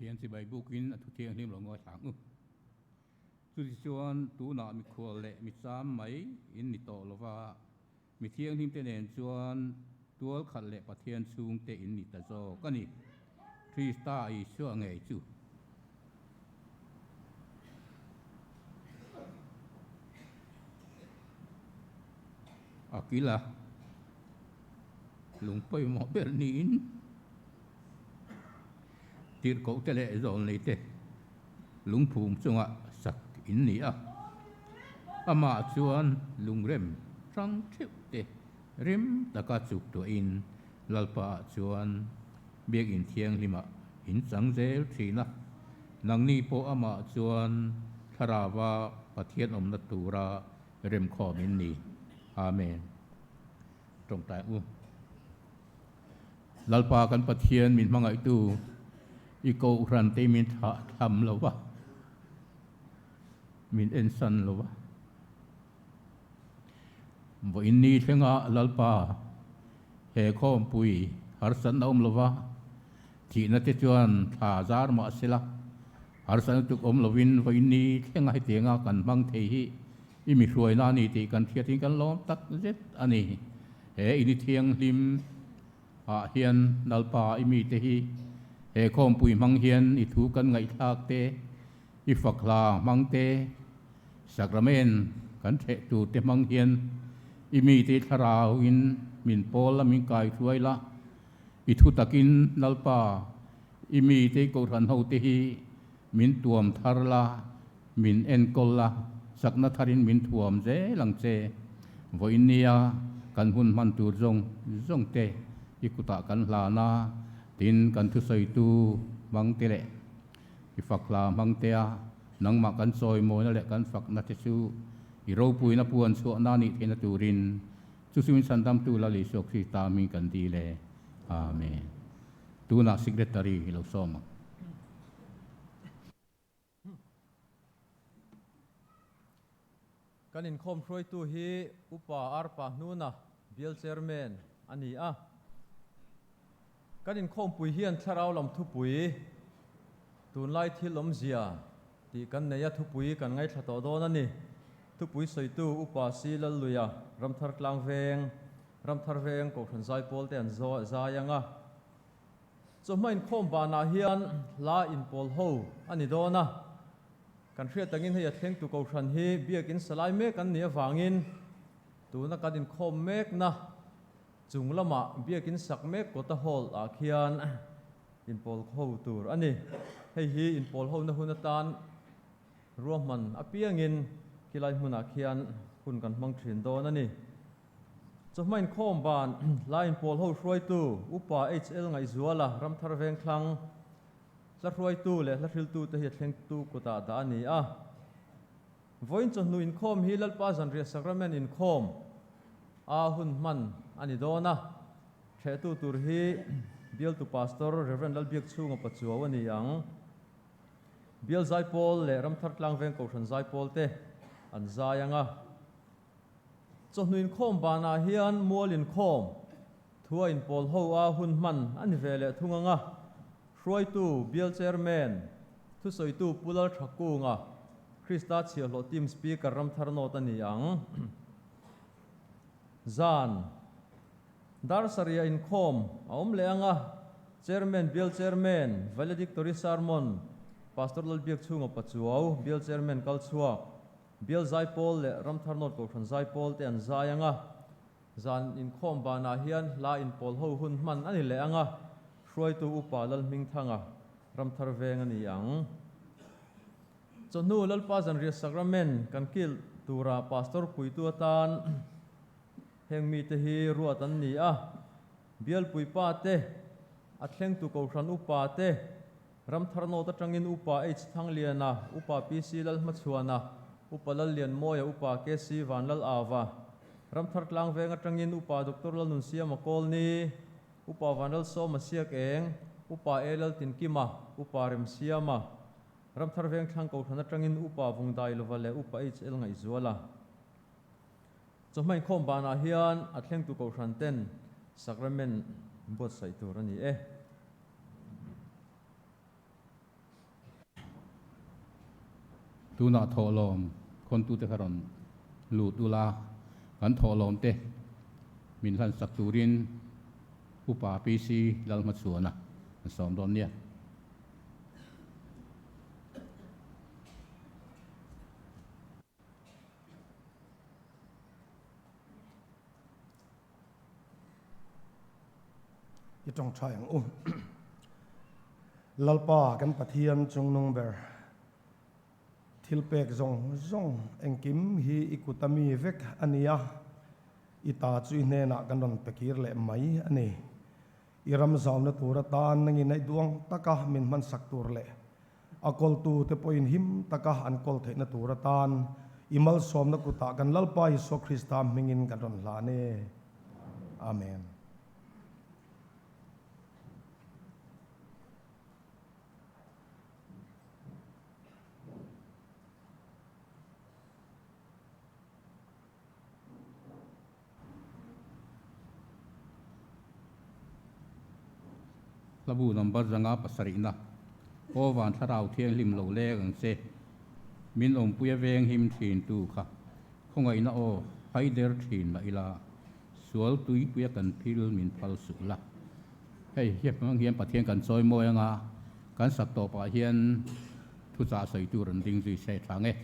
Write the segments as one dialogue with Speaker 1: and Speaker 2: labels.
Speaker 1: Pathian chibai bukin a thu thianghlim lo ngawi ang u. Chutichuan tunah mikhual leh micham mai in ni tawh lova, mi thianghlim te nen chuan tual khat leh Pathian chhungte in ni ta zawk a ni. Krista Isua ngei chu. A kil a, lung pawimawh ber niin tirhkoh te leh zawl nei te lungphum chungah sak in ni a. Amah chuan lungrem hrang theuh te rem taka chuk tuahin Lalpa ah chuan Biakinn thianghlimah in chang zel thin a, nangni pawh amah chuan Thlarauva Pathian awmna tura remkhawm in ni. Amen. Tawngtai u. Lalpa kan Pathian min hmangaihtu i kohhran te min thlah tham lo va, min ensan lo va. Vawiin ni thlenga Lalpa he khawmpui harsatna awm lova thihna te chuan thla zar mah sela, harsatna tuk awm lovin vawiin ni thlenga hetianga kan hmang thei hi i mi hruaina a ni tih kan hriatin kan lawm tak zet a ni. He ini thianghlim ah hian Lalpa i mite hi he khawmpui hmang hian i thu kan ngaihthlak te, I fak hla hmang te, Sacrament kan theh tur te hmang hian i mite thlarau in min pawl la min kai hruai la, i thu takin Lalpa i mite Kohhran ho te hi min tuam thar la, min enkawl la, chakna tharin min thuam zel ang che. Vawiin nia kan hun hman tur zawng zawng te i kutah kan hlan a, tin kan thusawitu hmang te leh I fak hla hmang te a, nangmah kan chawimawina leh kan fakna te chu i ropuina puan chhuahna nih theihna turin chu chu min chhandamtu Lal Isua Krista hming kan dil e. Amen. Tunah Secretary i lo sawm ang.
Speaker 2: Kan inkhawm hruaitu hi Upa Arpa Hnuna, Bial Chairman a ni a. Kan inkhawmpui hian thlarau lam thupui, tunlai thil awmzia tih kan nei a, thupui kan ngaithla tawh dawn a ni. Thupui sawitu Upa Si Lalluia, Ramthar Tlang Veng, Ramthar Veng Kohhran Zaipawl te an zai ang a. Chawhma inkhawm banah hian hla inpawl ho a ni dawn a. Kan hriat angin hei a thlengtu Kohhran hi biakin salai mek an nih avangin tuna kan inkhawm mekna chung lamah biakin sak mek kawta hall ah khian inpawl ho tur a ni. Hei hi inpawl hona hun atan ruahman apiangin khilai hmunah khian hun kan hmang thin dawn a ni. Chawhma inkhawm ban hla inpawl ho hruaitu Upa HL Ngaihzuala Ramthar Vengthlang Hla hruaitu leh hla hriltute hi a thlengtu kutah dah a ni a. Vawiin chawhnu inkhawm hi Lalpa Zanriah Sacrament inkhawm a hun hman a ni dawn a. Thehtu tur hi Bialtu Pastor Rev. Lalbiakchhunga Pachuau a ni ang. Bial Zaipawl leh Ramthar Tlangveng Kohhran Zaipawl te an zai ang a. Chawhnu inkhawm banah hian mual inkhawm, thua inpawl ho a hun hman a ni ve leh thung ang a. Hruaitu, Bial Chairman, thusawitu Pu Lalthakunga, Krista Chhiahhlawh Team Speaker Ramthar Note a ni ang. Zan, Dar sarih inkhawm a awm leh ang a, Chairman, Bial Chairman, Valedictory Sermon, Pastor Lalbiakchhunga Pachuau, Bial Chairman kal chhuak, Bial Zaipawl leh Ramthar Note Kohhran Zaipawl te an zai ang a. Zan inkhawm banah hian hla inpawl ho hun hman a ni leh ang a, hruaitu Upa Lalhmingthanga Ramthar veng a ni ang. Chawhnu Lalpa Zanriah Sacrament kan kilh tura Pastor puitu atan heng mite hi ruat an ni a, Bialpui pa te, a thlengtu Kohhran Upa te, Ramthar North atangin Upa H Thangliana, Upa PC Lalhmachhuana, Upa Lallianmawia, Upa KC Vanlal Ava, Ramthar Tlangveng atangin Upa Doctor Lalnunsiama Kawlni, Upa Vanlalsawma Siak Eng, Upa E Laltinkima, Upa Remsiama, Ramthar Vengthlang Kohhran atangin Upa Vungdailova leh Upa HL Ngaihzuala. Chawhma inkhawm banah hian a thlengtu Kohhran ten Sacrament buatsaih tur a ni e.
Speaker 1: Tunah thawhlawm khawntute kha rawn lut ula, kan thawhlawmte min hlansak turin Upa PC Lalhmachhuana an sawm dawn nia.
Speaker 3: I tawngthai ang u. Lalpa kan Pathian chungnung ber, thil pek zawng zawng engkim hi i kut a mi vek a ni a, i ta chu i hnenah kan rawn pe kir leh mai a ni. I ram zauna tur atan nangin aih duang taka min hmansak tur leh a kawltute pawhin him taka an kawl theihna tur atan i malsawmna kutah kan Lalpa Isua Krista hmingin kan rawn hlan e. Amen.
Speaker 1: Hlabu number 507 Aw van thlarau thianghlim lo leng ang che, min awmpuia veng him thin tu kha khawngaihna aw haider thin mah ila, sual tuipuia kan phil min phal suh la. Hei hian hmang hian Pathian kan chawi mawi anga kan sak tawpah hian thuchah sawi tur an ding zui se tha nge.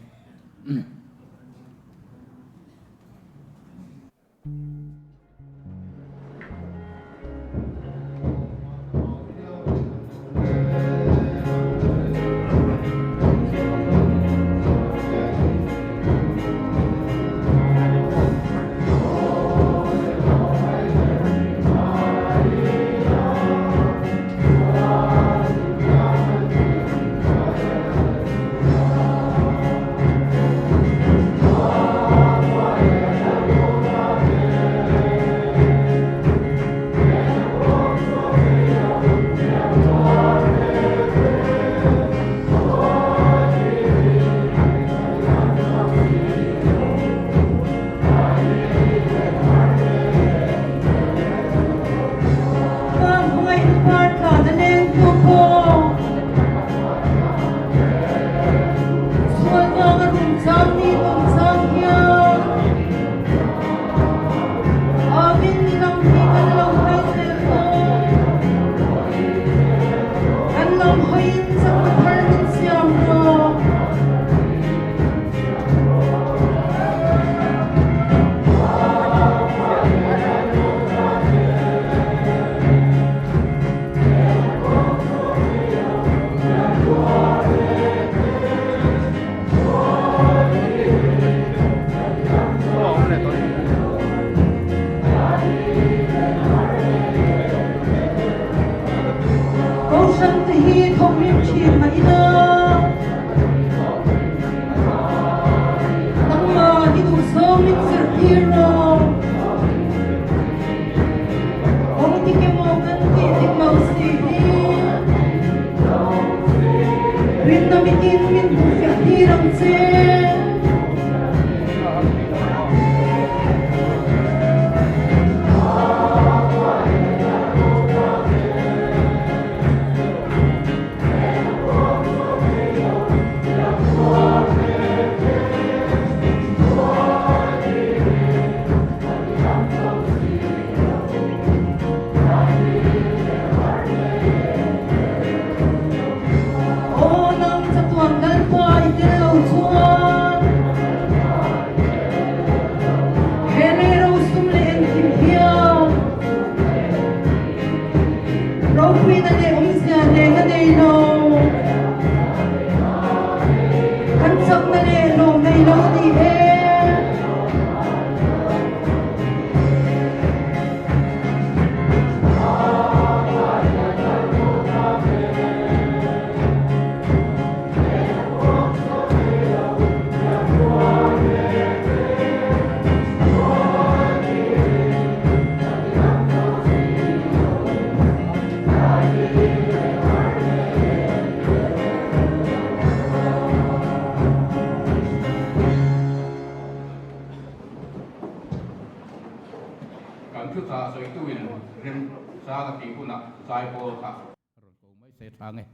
Speaker 1: Kan thuchah sawituin remchang a tih hunah zaipawl kha rawn ko mai se tha nge.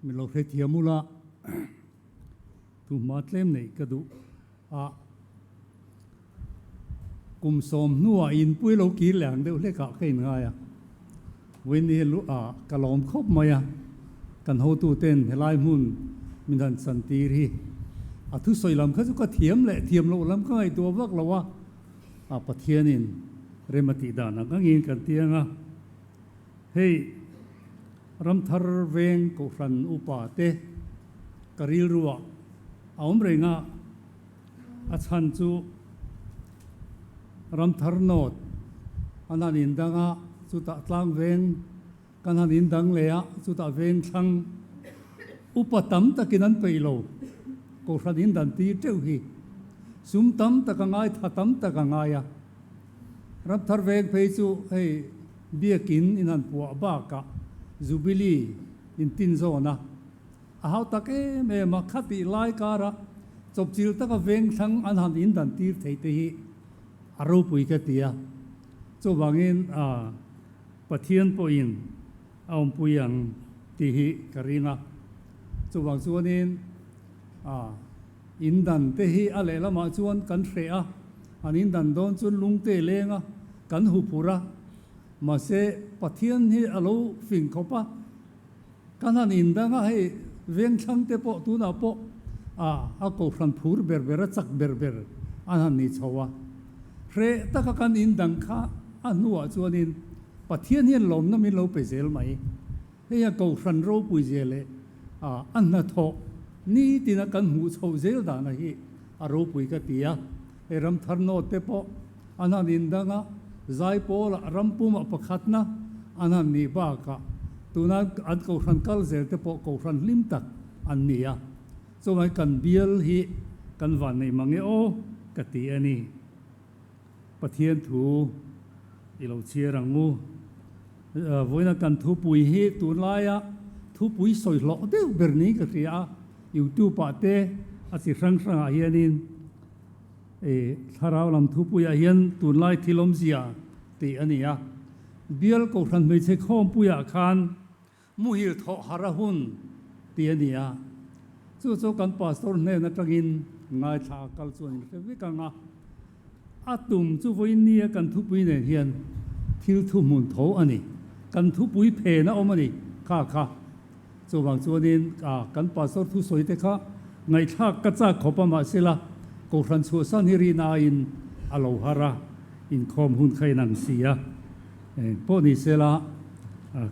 Speaker 4: Min lo hrethiam ula, thu hma tlem neih ka duh a. Kum sawm hnuah inpui lo kir leh ang deuh hlekah ka inngai a. Vawiin hi lu ah ka lawm khawp mai a, kan hotuten helai hmun min han chantir hi a thusawi lam kha chu ka thiam leh thiam loh lam ka ngaihtuah vak lo a, a Pathianin rem a tih dan ang angin kan ti ang a. Hei Ramthar veng Kohhran upa te ka rilruah a awm reng a, A chhan chu Ramthar North an han indang a, chutah tlang veng kan han indang leh a, chutah veng thlang upa tam takin an peih lo. Kohhran indan tir teuh hi sum tam tak a ngai, tha tam tak a ngai a. Ramthar veng phei chu hei biakin in han puah bakah Jubilee in tin zawn a. A hau tak em em a, khatih lai kara chawpchil taka veng thlang an han indan tir theih te hi a ropui ka ti a. Chuvangin Pathian pawhin a awmpui ang tih hi ka ring a. Chuvang chuanin indan te hi a lehlamah chuan kan hreh a, an indan dawn chuan lungte leng a, kan huphurh a. Mahse Pathian hi a lo fing khawp a. Kan han indang a, hei vengthlang te pawh tunah pawh a kohhran phur ber ber a chak ber ber an han ni chho a. Hreh taka kan indang kha a hnuah chuanin Pathian hian lawmna min lo pe zel mai. Hei a kohhran ropui zia leh a hnathawh nitina kan hmuh chhoh zel dana hi a ropui ka ti a. Hei Ramthar North te pawh an han indang a, Zaipawlah rampumah pakhatna an han nih bakah tuna an kohhran kal zel te pawh kohhran hlim tak an ni a, chuvangin kan bial hi kan van nei mang e aw ka ti a ni. Pathian thu i lo chhiar ang u. Vawiina kan thupui hi tunlaia thupui sawi hlawh deuh ber niin ka hria a, YouTube ah te a chi hrang hrangah hianin E, thlarau lam thupuiah hian tunlai thil awmzia tih a ni a. Bial Kohhran hmeichhe khawmpuiah khan muhil thawh har a hun tih a ni a. Chu chu kan pastor hnen atangin ngaithla kal chuan in hre vek ang a. A tum chu vawiin nia kan thupui nen hian thil thuhmun tho a ni. Kan thupui phen a awm a ni kha kha. Chuvang chuanin kan pastor thusawi te kha ngaihthlak ka chak khawp a, mahsela Kohhran chhuahsan hi rihna aiin a lo har a, inkhawm hun kha inang si a. Eng pawh ni sela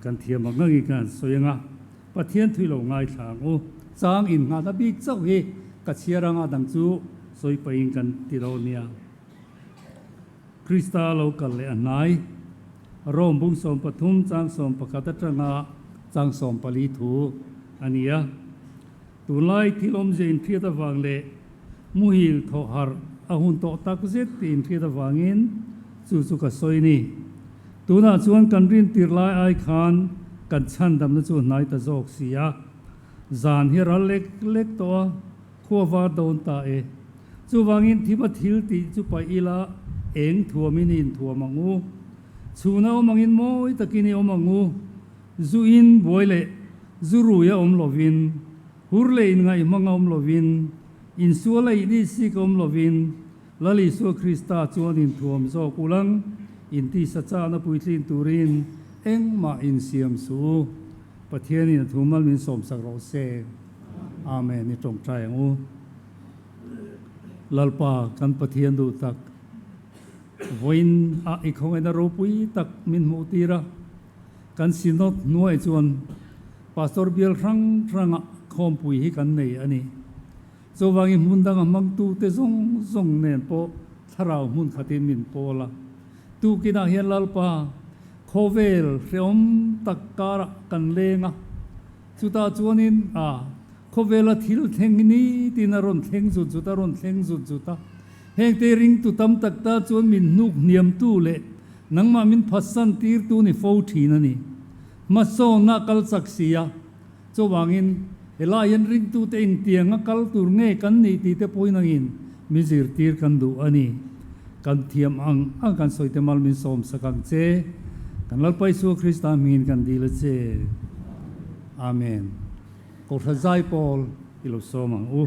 Speaker 4: kan thiam ang angin kan han sawi ang a, Pathian thui lo ngaithla ang u. Chang inngahna bik chauh hi ka chhiar anga dang chu sawi pahin kan ti lo nia. Krista lo kal leh a hnai. Rome bung 13 chang 11 atanga chang 14 thu a ni a. Tunlai thil awmzia inhriat avang leh muhil thawh harh a hun tawh tak zet tih inhriat avangin chu chu ka sawi ni. Tunah chuan kan rintir lai ai khan kan chhandamna chu a hnai ta zawk si a. Zan hi ral lek lek tawh a, khua var dawn ta e. Chuvangin thima thil tih chu paih ila eng thuamin i inthuam ang u. Chhuna awm angin mawi takin i awm ang u. Zu in buai leh zu rui a awm lovin, hur leh inngaihmang a awm lovin, insual a ihnisik a awm lovin, Lal Isua Krista chuan inthuam zawk ulang, intisa chahna puitlin turin engmah insiam suh u. Pathianin a thu mal min sawmsak rawh se. Amen. I tawngtai ang u. Lalpa kan Pathian duh tak, vawiin ah i khawngaihna ropui tak min hmuh tir a. Kan Synod hnuai chuan Pastor bial hrang hranga khawmpui hi kan nei a ni. Chuvangin hmun danga hmangtute zawng zawng nen pawh thlarau hmun khatin min pawl a. Tukinah hian Lalpa khawvel hrehawm tak karah kan leng a. Chutah chuanin a khawvela thil thleng ni tiin a rawn thleng zut zut a rawn thleng zut zut a. Hengte ringtu tam tak ta chuan min hnuk hniamtu leh nangmah min phatsan tirtu ni fo thin a ni. Hmasawnna a kal chak si a, chuvangin helai hian ringtute engtianga kal tur nge kan nih tih te pawhin angin min zirtir kan duh a ni. Kan thiam ang ang kan sawi te mal min sawm sak ang che. Kan Lalpa Isua Krista hmingin kan dil a che. Amen. Kohhran zai pawl i lo sawm ang u.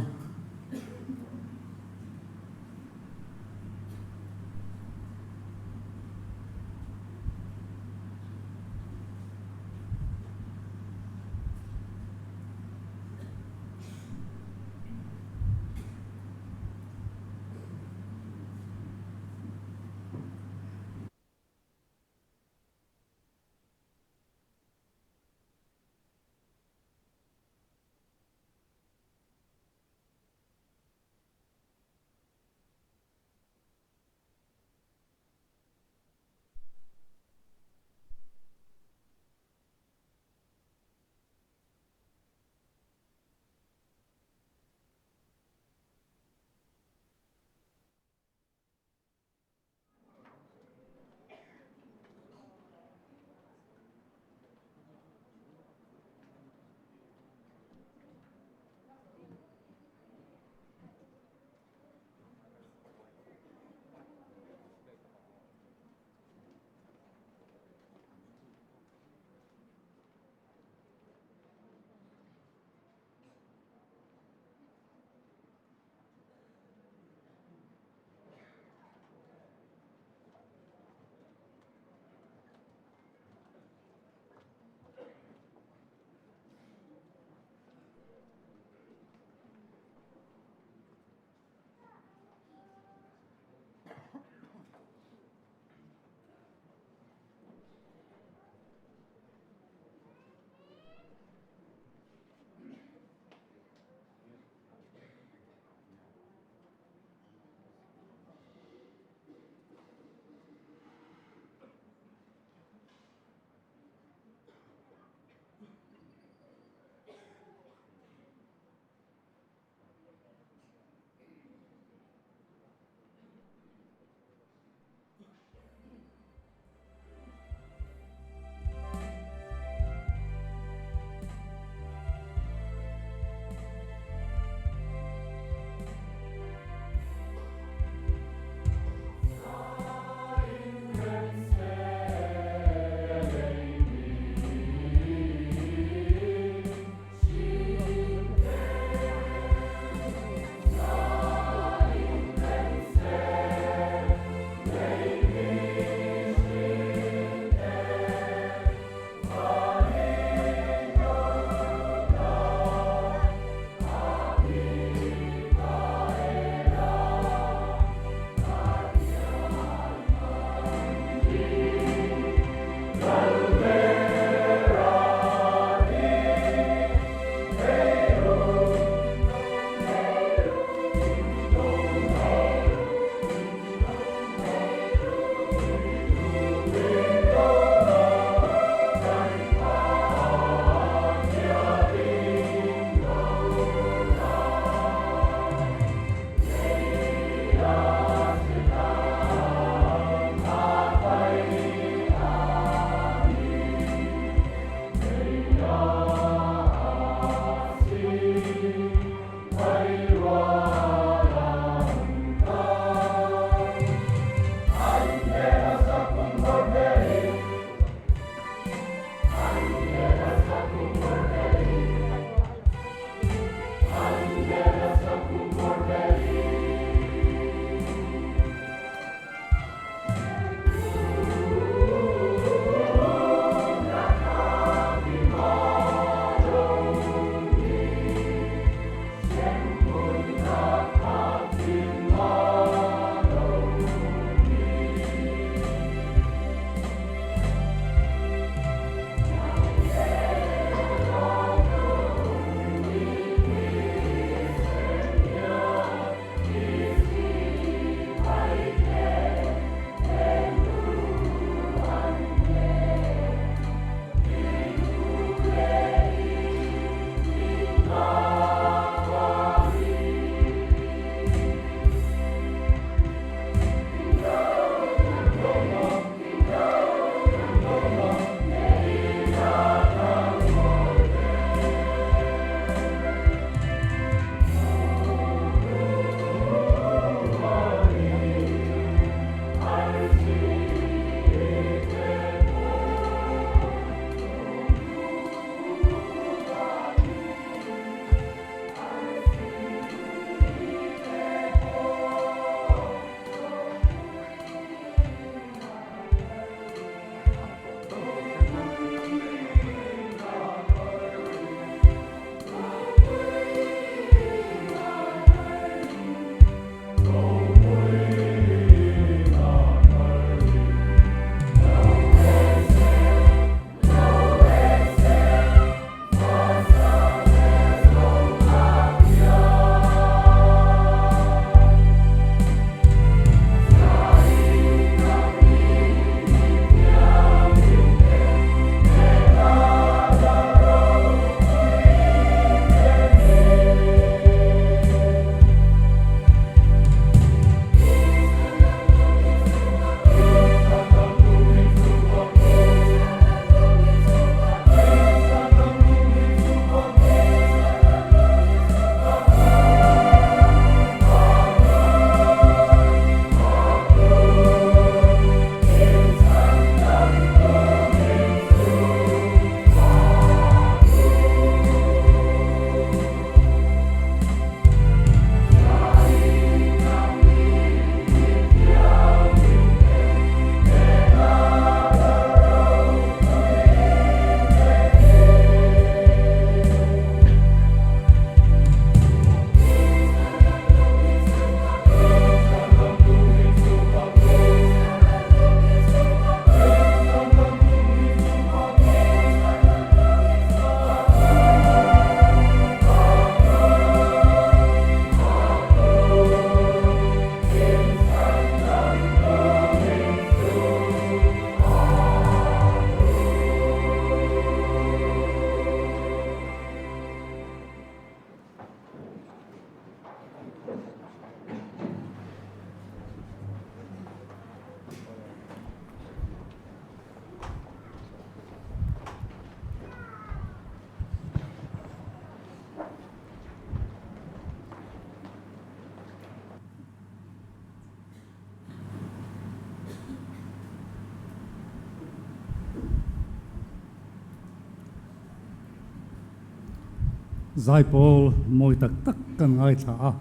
Speaker 4: Zaipawl mawi tak tak kan ngaithla a,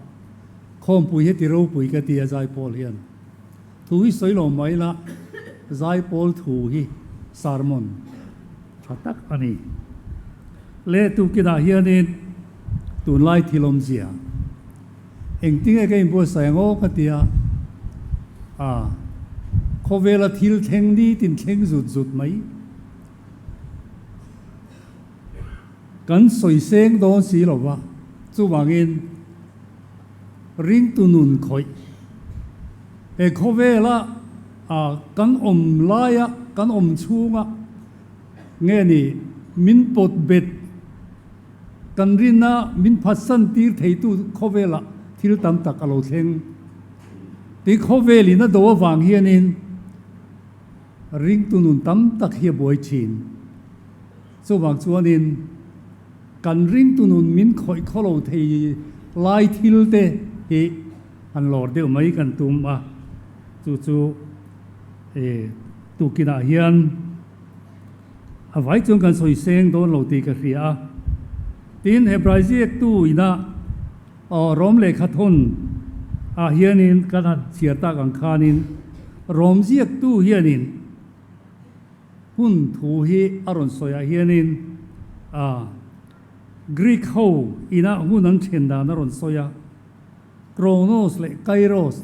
Speaker 4: khawmpui hi ti ropui ka ti a Zaipawl hian thu hi sawi lo mai la, Zaipawl thu hi sermon tha tak a ni. Le tukinah hianin tunlai thil awmzia engtinge ka inbuatsaih ang aw ka ti a, a khawvela thil thleng nitin thleng zut zut mai. Kan sawi seng dawn si lo va, chuvangin ringtu nun khawih he khawvela kan awm laia kan awm chhunga nge ni min pawt bet kan rinna min phatsan tir theitu khawvela thil tam tak a lo thleng. Ti khawvelin a do avang hianin Ringtu nun tam tak hi a buai thin. Chuvang chuanin kan ringtu nun min khawih khaw lo thei lai thil te hi han lawr deuh mai kan tum a, chu chu tukinah hian a vai chuan kan sawi seng dawn lo tih ka hria a. Tin, Hebrai ziaktu ina Rom lehkha thawn ah hianin kan han chhiar tak ang khanin Rom ziaktu hianin hun thu hi a rawn sawi ah hianin Greek ho inah hun an then dan a rawn sawi a, Kronos leh Kairos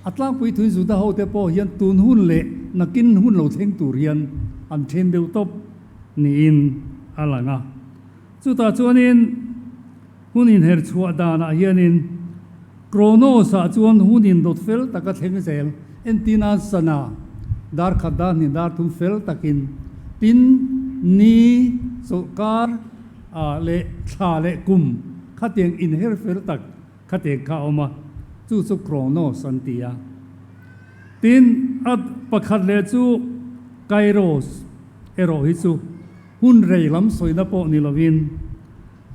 Speaker 4: a tlangpui thuin Juda ho te pawh hian tun hun leh nakin hun lo thleng tur hian an then deuh tawp niin a lang a. Chutah chuanin hun inher chhuah danah hianin Kronos-ah chuan hun indawt fel taka thleng zel entirnan sana dar khat dar hnih dar thum fel takin tin ni chawlhkar ah leh thla leh kum khatiang inher fel tak khatiang kha a awm a, chu chu Kronos an ti a. Tin, a pakhat leh chu Kairos erawh hi chu Hun rei lam sawina pawh ni lovin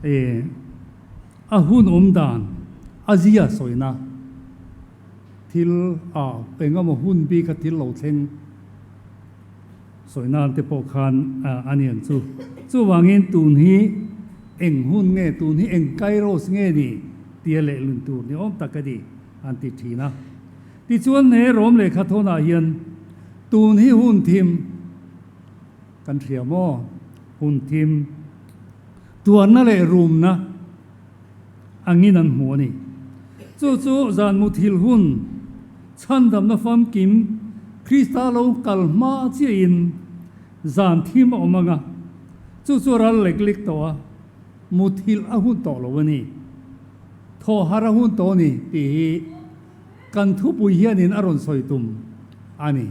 Speaker 4: e a hun awm dan a zia sawina thil a engemaw hun bika thil lo thleng sawi nan te pawh khan a ni ang chu. Chuvangin tun hi eng hun nge, tun hi eng kairos nge ni tia lehlun tur ni awm tak a ni an ti thin a. Tichuan he Rom lehkha thawnah hian tun hi hun thim, Kan hria maw? Hun thim, tuarna leh rumna angin an hmu a ni. Chu chu zan muthilh hun, chhandamna famkim Krista lo kal hma chiahin zan thim a awm ang a, chu chu ral lek lek tawh a, muthilh a hun tawh lo a ni. Thawh har a hun tawh a ni tih hi kan thupui hianin a rawn sawi tum a ni.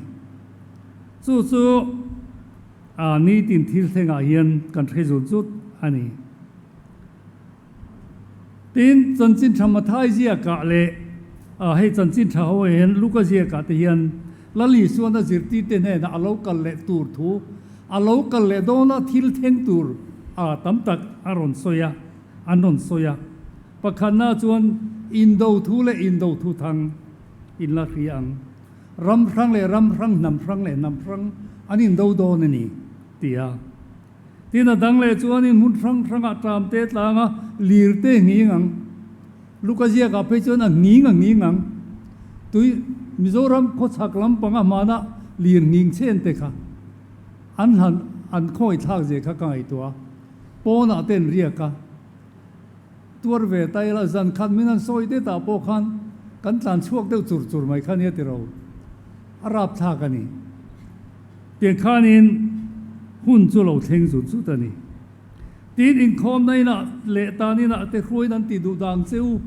Speaker 4: Chu chu a nitin thil thlengah hian kan hre zut zut a ni. Tin, chanchin tha Mathai ziakah leh hei chanchin tha ho hian Luka ziakah te hian Lal Isuana zirtirte hnenah a lo kal leh tur thu, a lo kal leh dawna thil thleng tur a tam tak a rawn sawi a, an rawn sawi a. Pakhatna chuan indo thu leh indo thu thang in la hria ang. Ram hrang leh ram hrang, hnam hrang leh hnam hrang an indo dawn a ni, ti a. Tin, a dang leh chuanin hmun hrang hrangah ṭam te tlanga lir te nghing ang. Luka ziakah phei chuan a nghing a nghing ang. Tui Mizoram khawchhak lampanga hmana lir nghing chen te kha an han an khawi thlak zia kha ka ngaihtuah a. Pawnah te an riak a. Tuar ve ta ila zan khat min han sawi det ah pawh khan kan tlan chhuak deuh chur chur mai kha nia tiro. A rap thlak a ni. Tiang khanin hun chu lo thleng zut zut a ni. Tin inkhawmna inah leh tan inah te hruain an tih duh dan che u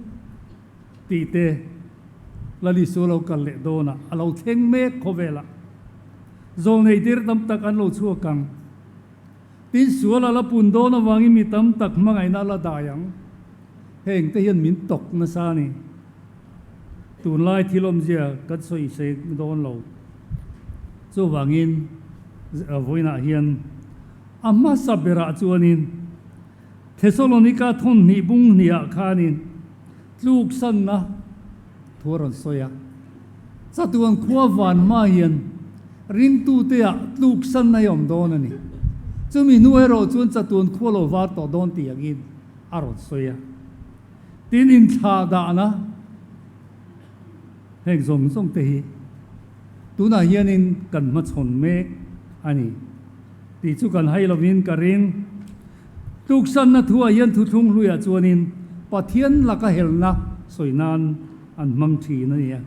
Speaker 4: tih te Lalisu lo kal leh dawnah a lo thleng mek khawvelah zawlnei dir tam tak an lo chhuak ang. Tin, sual a la pun dawn avangin mi tam tak hmangaihna a la dai ang. Heng te hian min tawk nasa a ni. Tunlai thil awmzia kan sawi seng dawn lo. Chuvangin, vawiinah hian a hmasa berah chuanin Thesalonika thawnhnih bung hniah khanin tluksanna thu a rawn sawi a. Chatuan khua van hma hian ringtuteah tluksanna hi a awm dawn a ni. Chumi hnu erawh chuan chatuan khua lo var tawh dawn tih angin a rawn sawi a. Tin, inthlah dahna heng zawng zawng te hi tunah hianin kan hmachhawn mek a ni tih chu kan hai lovin ka ring. Tluksanna thuah hian thuthlung hluiah chuanin Pathian laka helna sawi nan an hmang thin a ni a.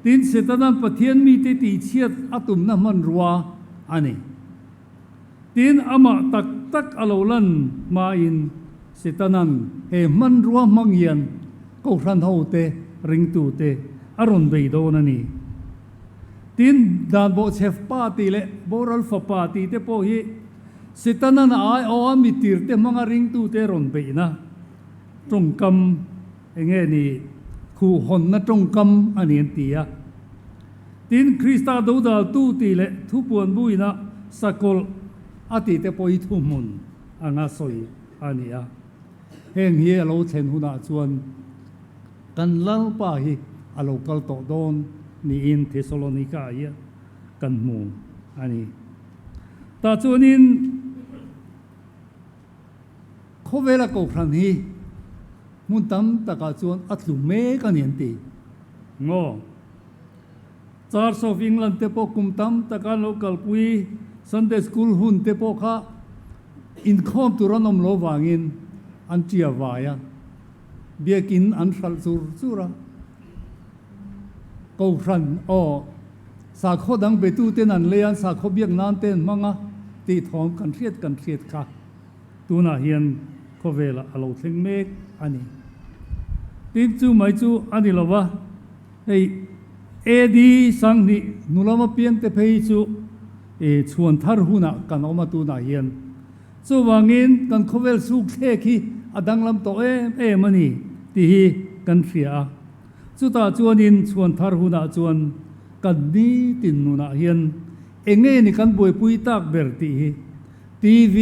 Speaker 4: Tin, Setana'n Pathian mite tihchhiat a tumna hmanrua a ni. Tin, amah tak tak a lo lan hmain Setana'n he hmanrua hmang hian Kohhran hote ringtute a rawn bei dawn a ni. Tin, dan bawhchhef pa tih leh boral fapa tih te pawh hi Setana'n a aiawha mitirte hmanga ringtute rawn beihna tawngkam eng nge ni, khuhhawnna tawngkam a ni an ti a. Tin, Krista dodaltu tih leh thupuan buina sakawlh a tih te pawh hi thuhmun anga sawi a ni a. Heng hi a lo thlen hunah chuan kan Lalpa hi a lo kal tawh dawn niin Thesalonika hian kan hmu a ni. Tah chuanin khawvela Kohhran hi hmun tam takah chuan a tlu mek a ni an ti. Ngaw. Church of England te pawh kum tam taka an lo kalpui Sunday School hun te pawh kha inkhawm tur an awm lo vangin an tia vai a, biakin an hralh chur chur a. Kohhran aw sakhaw dang betuten an lei a, an sakhaw biak nan te an hmang a tih thawm kan hriat kan hriat kha tunah hian khawvelah a lo thleng mek a ni. Tin, chu mai chu a ni lo va. Hei AD 2000 hnu lama piangte phei hi chu chhuan thar hunah kan awm a tunah hian. Chuvangin kan khawvel suk thlek hi a danglam tawh em em a ni tih hi kan hria a. Chutah chuanin chhuan thar hunah chuan kan nitin nunah hian eng nge ni kan buaipui tak ber tih hi TV,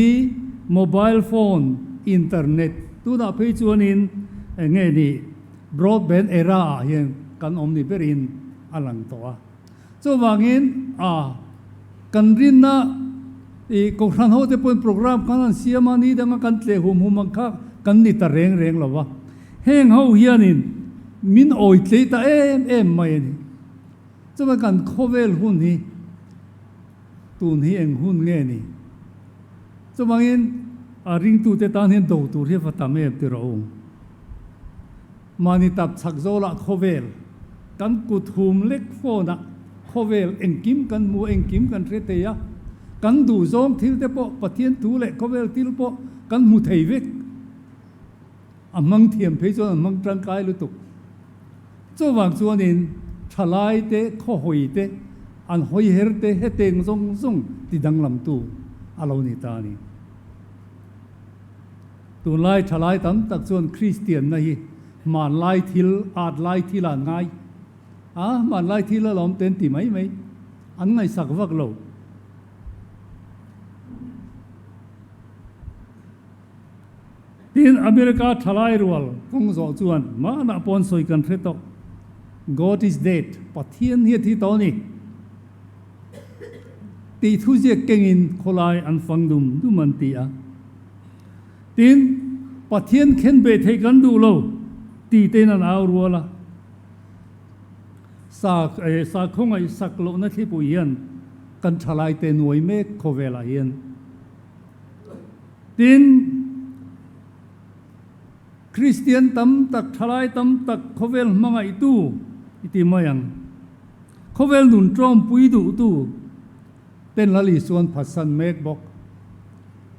Speaker 4: mobile phone, internet tunah phei chuanin eng nge ni Broadband era ah hian kan awm ni berin a lang tawh a. Chuvangin a kan rinna i Kohhran ho te pawhin program kan han siam a, ni danga kan tleh hum hum ang kha kan ni ta reng reng lo va. Heng ho hianin min awi tlei ta em em mai a ni. Chuvang kan khawvel hun hi tun hi eng hun nge ni? Chuvangin a ringtute tan hian do tur hi a va tam em ti rawh u. Mahni tap chhak zawlah khawvel kan kut hum lek phone ah khawvel engkim kan hmu engkim kan hre thei a, kan duh zawng thil te pawh Pathian thu leh khawvel thil pawh kan hmu thei vek. A hmang thiam phei chuan an hmang tangkai lutuk. Chuvang chuanin thalai te, khawhawi te, an hawi her te heteng zawng zawng ti danglamtu a lo ni ta a ni. Tunlai thalai tam tak chuan Kristianna hi hmanlai thil, at lai thil an ngai a, hmanlai thil alawm te an ti mai mai, an ngaihsak vak lo. Tin, America thalai rual kawng zawh chuan hmanah pawh an sawi kan hre tawh, God is dead, Pathian hi a thi tawh a ni tih thuziak kengin khawlai an fang dum dum an ti a. Tin, Pathian khen beh theih kan duh lo ti tein an au rual a. Sa sakhaw ngaihsak lohna thlipui hian kan thalaite nuai mek khawvelah hian. Tin, Kristian tam tak, thalai tam tak khawvel hmangaihtu i ti mai ang. Khawvel nun tawmpui duhtu ten Lal Isuan phatsan mek bawk.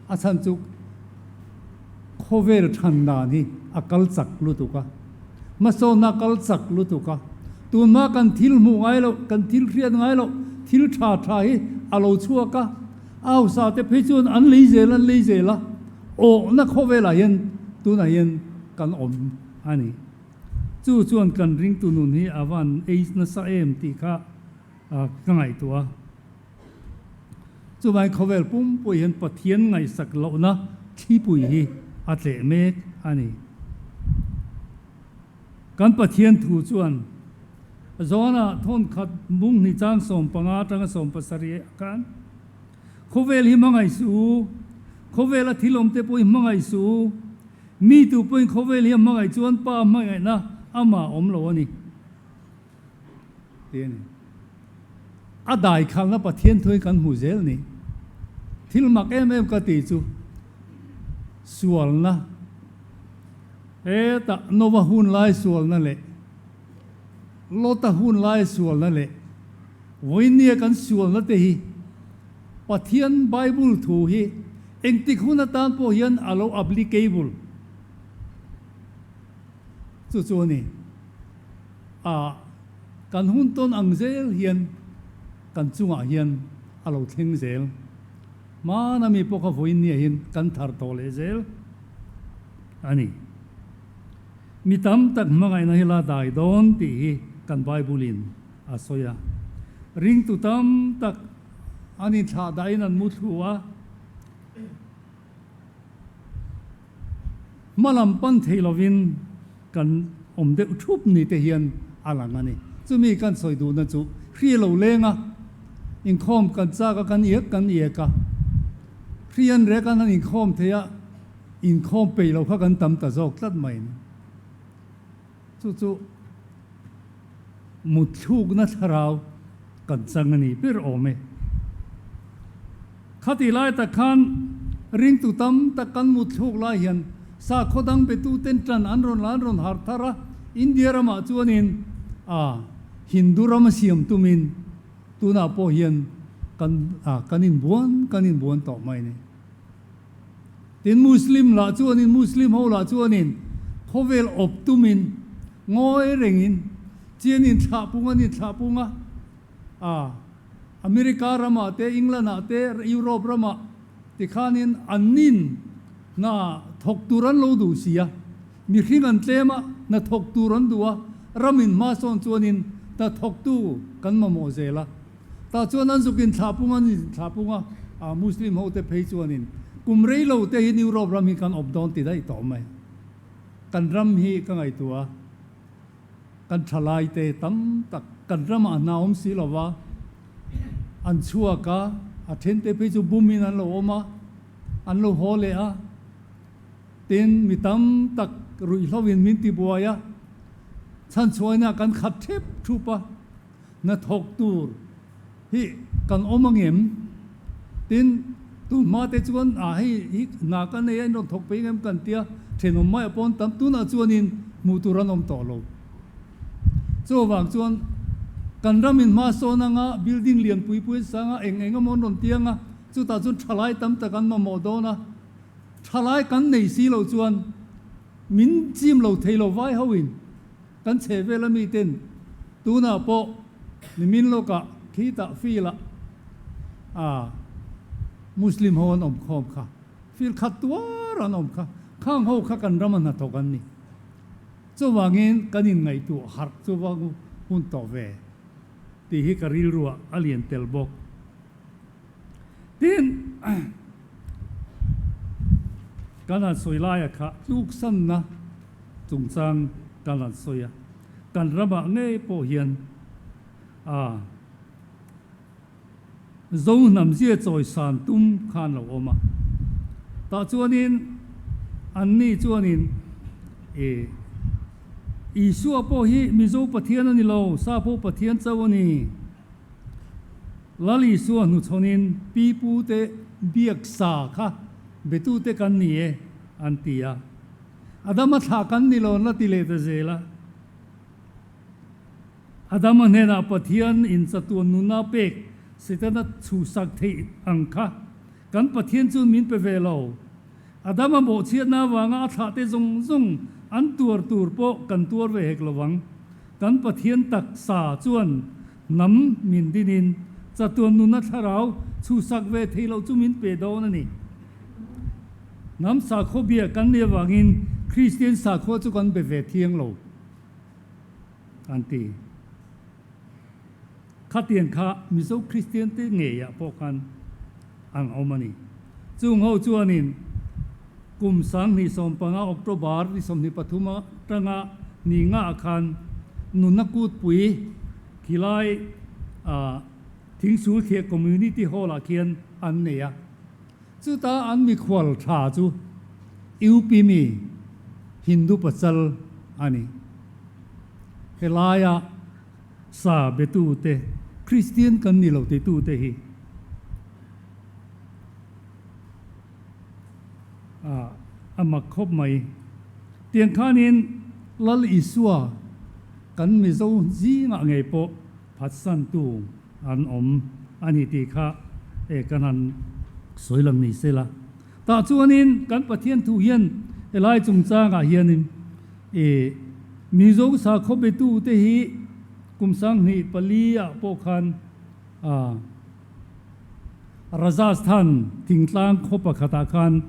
Speaker 4: A chhan chu khawvel than dan hi a kal chak lutuk a, hmasawnna a kal chak lutuk a, tunhma kan thil hmuh ngai loh, kan thil hriat ngai loh thil tha tha hi a lo chhuak a, a hausa te phei chuan an lei zel an lei zel a, awhna khawvelah hian tunah hian kan awm a ni. Chu chuan kan ringtu nun hi a van ei nasa em tih kha ka ngaihtuah a. Chuvangin khawvel pumpui hian Pathian ngaihsak lohna thlipui hi a tleh mek a ni. Kan Pathian thu chuan Johana thawnkhat mung hnih chang 15 atanga 17 ah khan, Khawvel hi hmangaih suh u, khawvela thil awmte pawh hi hmangaih suh u. Mi tu pawhin khawvel hi a hmangaih chuan Pa hmangaihna amah awm lo a ni. Tih a ni. A daikhalna Pathian thuin kan hmu zel ni. Thil mak em em ka tih chu sualna, hetah Nova hun lai sualna leh Lota hun lai sualna leh vawinia kan sualna te hi Pathian Bible thu hi engtik hun atan pawh hian a lo applicable. Chu chu a ni. A kan hun tawn ang zel hian kan chungah hian a lo thleng zel. Hmana mi pawh kha vawiin nia hian kan thar tawh leh zel a ni. Mi tam tak hmangaihna hi la dai dawn tih hi kan Bible-in a sawi a. Ringtu tam tak an inthlah dahin an mu thlu a. Hma lam pan thei lovin kan awm deuh thup ni te hian a lang a ni. Chumi kan sawi duhna chu hri lo leng a, inkhawm kan chak a, kan iak kan iak a, hri an rek an han inkhawm thei a, inkhawm peih lo kha kan tam ta zawk tlat mai ni. Chu chu mutthlukna thlarau kan chang a ni ber awm e. Khatih lai tak khan ringtu tam tak kan mutthluk lai hian sakhaw dang betuten tan an rawn la an rawn harh thar a, India ramah chuanin a Hindu ram a siam tumin tunah pawh hian kan a kan inbuan kan inbuan tawh mai a ni. Tin, Muslim lah chuanin, Muslim ho lah chuanin khawvel awp tumin ngawi rengin chian inthlah pung an inthlah pung a, a America ramah te, England ah te, Europe ramah tikhanin an nin hna thawk tur an lo duh si a, mihring an tlem a, hna thawk tur an duh a, ramin hma sawn chuanin hna thawktu kan mamawh zel a. Tah chuan an zuk inthlah pung an inthlah pung a, a Muslim ho te phei chuanin kum rei lo te hian Europe ram hi kan awp dawn ti daih tawh mai. Kan ram hi ka ngaihtuah a, kan thalai te tam tak kan ramah hna awm si lo va, an chhuak a, a then te phei chu bumin an lo awm a, an lo haw leh a, tin mi tam tak ruihhlo in min tibuai a, chhanchhuaina kan khat thep thup a. Hna thawk tur hi kan awm angem? Tin, tun hma te chuan ah hei hi hna ka nei a, in rawn thawk peih angem kan tia, thenawm mai a pawn tam tunah chuanin hmuh tur an awm tawh lo. Chuvang chuan kan ram in hma sawn anga building lian pui pui an sang a, eng eng emaw an rawn tiang a, chutah chuan thalai tam tak an mamawh dawn a, thalai kan nei si lo chuan min chim lo thei lo vai ho in. Kan chhe vel a miten tunah pawh nimin lawkah khitah field ah Muslim ho an awm khawm kha, field khat tuar an awm kha, khang ho kha kan ram a hnathawk an ni. Chuvangin kan inngaihtuah harh chuvang hun tawh ve tih hi ka rilruah a lian tel bawk. Tin, kan han sawi laia kha tluksanna chungchang kan han sawi a, kan ramah ngei pawh hian a Zo hnamzia chawisan tum khan lo awm a, tah chuanin anni chuanin e Isua pawh hi Mizo Pathian a ni lo, Sapho Pathian chauh a ni. Lal Isua hnuchhawnin pi pute biak sa kha betute kan ni e, an ti a. Adama thlah kan ni lo an la ti leh ta zel a. Adama hnenah Pathian in chatuan nuna pek Setana chhuhsak theih ang kha kan Pathian chuan min pe ve lo. Adama bawhchhiatna avanga a thlahte zawng zawng an tuar tur pawh kan tuar ve hek lo ang. Kan Pathian taksa chuan hnam min dinin chatuan nuna thlarau chhuhsak ve thei loh chu min pe dawn a ni. Hnam sakhaw bia kan nih avangin Kristian sakhua chu kan be ve thiang lo, an ti. Khatiang kha Mizo Kristian te ngeiah pawh khan an awm a ni. Chung ho chuanin kum 2015 October ni 23 atanga ni ngah khan nunna kutpui khilai Thingsulthliah Community Hall ah khian an nei a. Chuta an mikhual tha chu UP mi. Hindu pasal a ni. Helaia sa betute Kristian kan ni lo titute hi a mak khawp mai. Tiang khanin Lal Isua kan Mizo zingah ngei pawh phatsantu an awm a ni tih kha kan han sawi lang ni se la. Tah chuanin kan Pathian thu hian helai chungchangah hianin i Mizo sakhaw betute hi kum 2004 ah pawh khan a Rajasthan thingtlang khaw pakhatah khan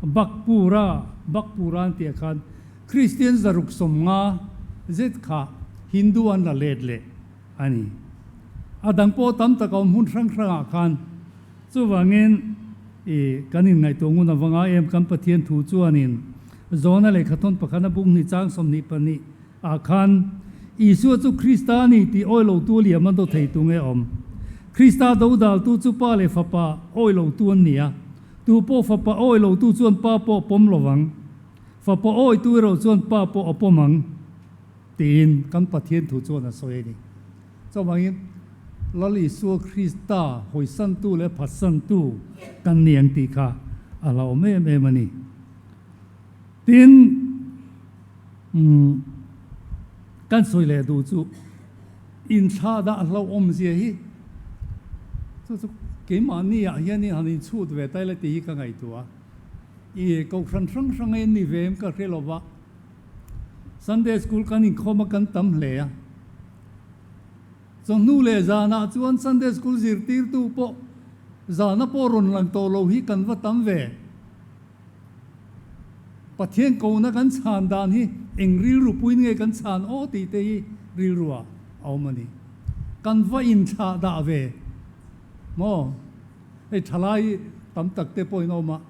Speaker 4: Bakpura, Bakpura an tih ah khan Kristian 150 zet kha Hindu an la let leh a ni. A dang pawh tam tak a awm hmun hrang hrangah khan. Chuvangin i kan inngaihtuah ngun avanga em kan Pathian thu chuanin Jona lehkhathawn pakhat a buk hnih chang 22 ah khan Isua chu Krista a ni tih awi lotu liam an do thei tu nge awm? Krista do daltu chu Pa leh Fapa awi lotu an ni a, tu pawh Fapa awi lotu chuan Pa pawh a pawm lovang, Fapa awitu erawh chuan Pa pawh a pawm ang tiin kan Pathian thu chuan a sawi a ni. Chuvangin Lal Isua Krista hawisantu leh phatsantu kan ni ang tih kha a hlauhawm em em a ni. Tin, umm, kan sawi leh duh chu inthlah dah hlauhawm zia hi chu chu keimahni ah hianin han inchhut ve ta ila tih hi ka ngaihtuah a. I kohhran hrang hrang a in ni ve em ka hre lo va, Sunday school kan inkhawm a kan tam hle a. Chawhnu leh zanah chuan Sunday school zirtirtu pawh zana pawh rawn lang tawh lo hi kan va tam ve. Pathian kohna kan chhan dan hi eng rilru puin nge kan chhan aw tih te hi rilruah a awm a ni. Kan va inthlah dah ve maw? Hei thalai tam tak te pawhin a awm a,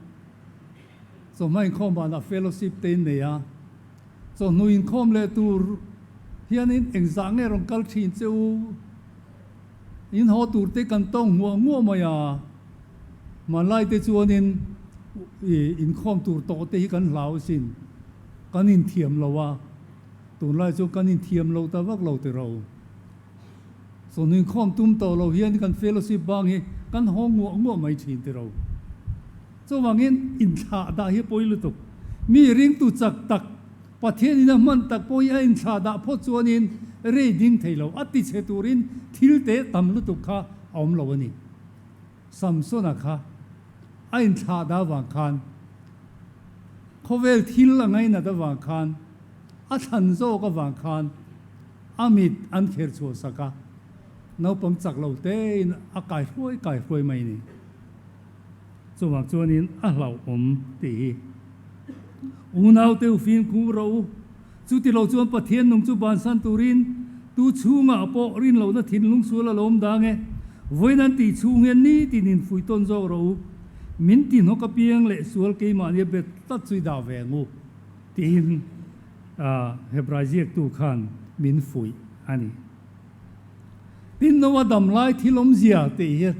Speaker 4: chawhma inkhawm vanah fellowship te in nei a, Chawhnu inkhawm leh tur hianin engzah nge rawn kal thin che u? In haw tur te kan tawng nguah nguah mai a, hmanlai te chuanin inkhawm tur tawh te hi kan hlau asin, kan inthiam lo a, tunlai chu kan inthiam lo ta vak lo tiro. Chawhnu inkhawm tum tawh lo hian kan fellowship bang hi kan haw nguah nguah mai thin tiro. Chuvangin inthlah dah hi a pawi lutuk. Mi ringtu chak tak, Pathian in a hman tak pawh hi a inthlah dah phawt chuanin rei ding thei lo, a tichhe turin thil te tam lutuk kha a awm lo a ni. Samsona kha a inthlah dah avang khan, khawvel thil a ngainat avang khan, a thlan zawk avang khan a mit an kher chhuah sak a, naupang chak lo tein a kai hruai kai hruai mai a ni. Chuvang chuanin a hlauhawm tih hi unaute u fimkhur rawh u. Chuti lo chuan Pathian nung chu bansan turin tu chhungah pawh rinlohna thinlung sual a lo awm dang e. Vawiin an tih chhung hian nitin infuih tawn zawk rawh u. Min tihnawk apiang leh sual keimahni a bet tlat chu i dah ve ang u tiin Hebrai ziaktu khan min fuih a ni. Tin, Noa damlai thil awmzia tih hi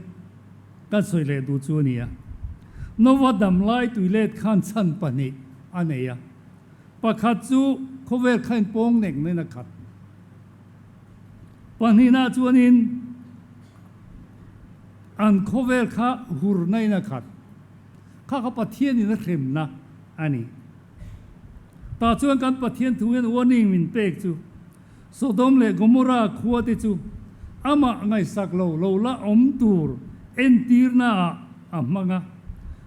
Speaker 4: Kan sawi leh duh chu a ni a, Nova dam lai tui let khan chhan pahnih a nei a, pakhat chu khawvel kha inpawng nek nen a khat. Pahnihna chuanin an khawvel kha hurna in a khat. Kha kha Pathianin a hremna a ni. Tah chuan kan Pathian thu hian warning min pek chu Sodom leh Gomorra khuate chu amah ngaihsak lo lo la awm tur entirna ah a hmang a,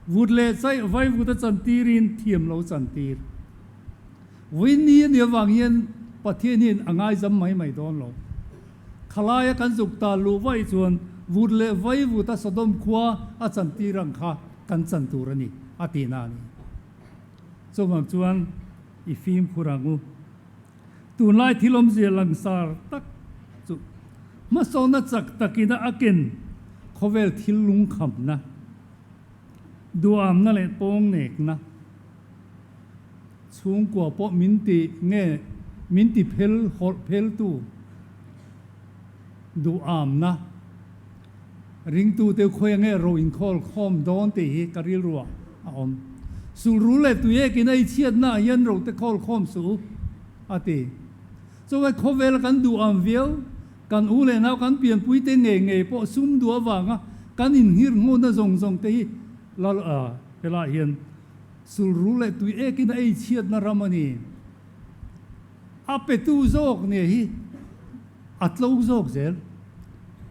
Speaker 4: vut leh chaih vaivut a chantirin thiam lo chantir. Vawiin a nih avang hian Pathian hian a ngaizam mai mai dawn lo. Khalaia kan zuk ta luh vaih chuan vut leh vaivut a Sodom khua a chantir ang kha kan chan tur a ni, a tihna a ni. Chuvang chuan i fimkhur ang u. Tunlai thil awmzia langsar tak chu hmasawnna chak takin a ken khawvel thil lungkhamna, duamna leh pawngnekna, chhungkua pawh min ti nge min ti phel hawlh pheltu duamna, ringtute khawi ange ro inkhawl khawm dawn tih hi ka rilruah a awm. Sulrul leh tuiekin a i chhiatnaah hian rote khawl khawm suh u, a ti. Chuvai khawvela kan duh ang viau, kan u leh nau kan pianpuite ngei ngei pawh sum duh avanga kan inhngir nghawna zawng zawng te hi lal a, helaiah hian sulrul leh tuiekin a ei chhiatna ram a ni. A petu zawk nia hi a tlo zawk zel,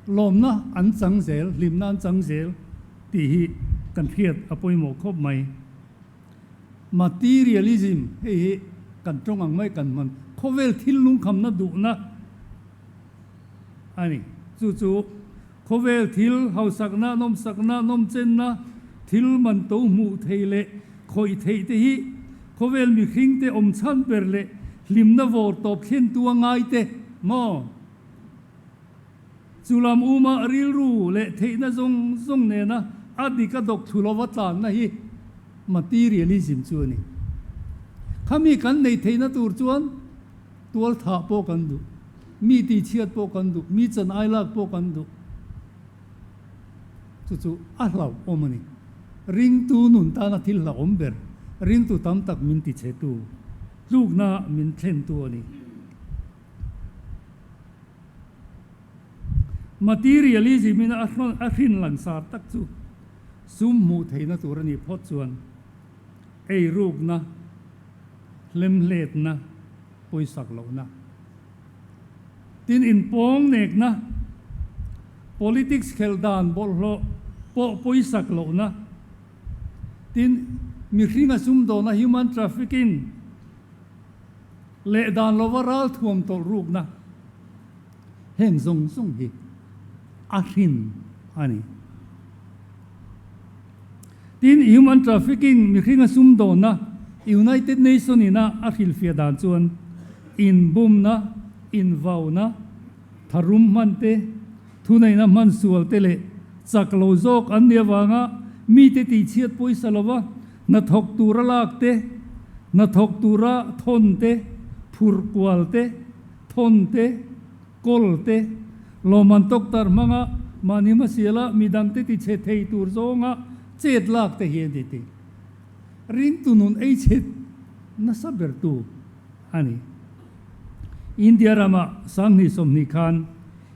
Speaker 4: lawmna an chang zel, hlimna an chang zel tih hi kan hriat a pawimawh khawp mai. Materialism hei hi kan tawng ang mai kan hman, khawvel thil lungkhamna duhna a ni. Chu chu khawvel thil hausakna, nawmsakna, nawmchenna, thil man to hmuh thei leh khawih theih te hi khawvel mihringte awm chhan ber leh hlimna vawr tawp thlentu a ngai te maw? Chu lam uma rilru leh theihna zawng zawng nena a dik a dawk thlu lova tlanna hi materialism chu a ni. Khami kan neih theihna tur chuan tual thah pawh kan duh, mi tihchhiat pawh kan duh, mi chan ai lak pawh kan duh. Chu chu a hlauhawm a ni. Ringtu nun tana thil hlauhawm ber, ringtu tam tak min tichhetu, tlukna min thlentu a ni. Materialism in a hrin langsar tak chu sum hmuh theihna tur a nih phawt chuan eirukna, hlemhletna, pawisak lohna, tin inpawng nekna, politics khelh dan bawlhhlawh pawh pawisak lohna, tin mihringa sumdawna human trafficking, Leh dan lova ral thuam tawlh rukna heng zawng zawng hi a hrin a ni. Tin, human trafficking, mihringa sumdawnna, United Nation ina a hrilhfiah dan chuan inbumna, invauna, tharum hman te, thuneihna hman sual te leh chak lo zawk an nih avanga mite tihchhiat pawisa lova hnathawk tura lak te, hnathawk tura thawn te, phurh kual te, thawn te, kawl te, lawmman tawktar hmanga mahni hmasiala midangte tichhe thei tur zawnga chet lak te hi a ni tih ringtu nun ei chhe nasa bertu a ni. India rama 2020 khan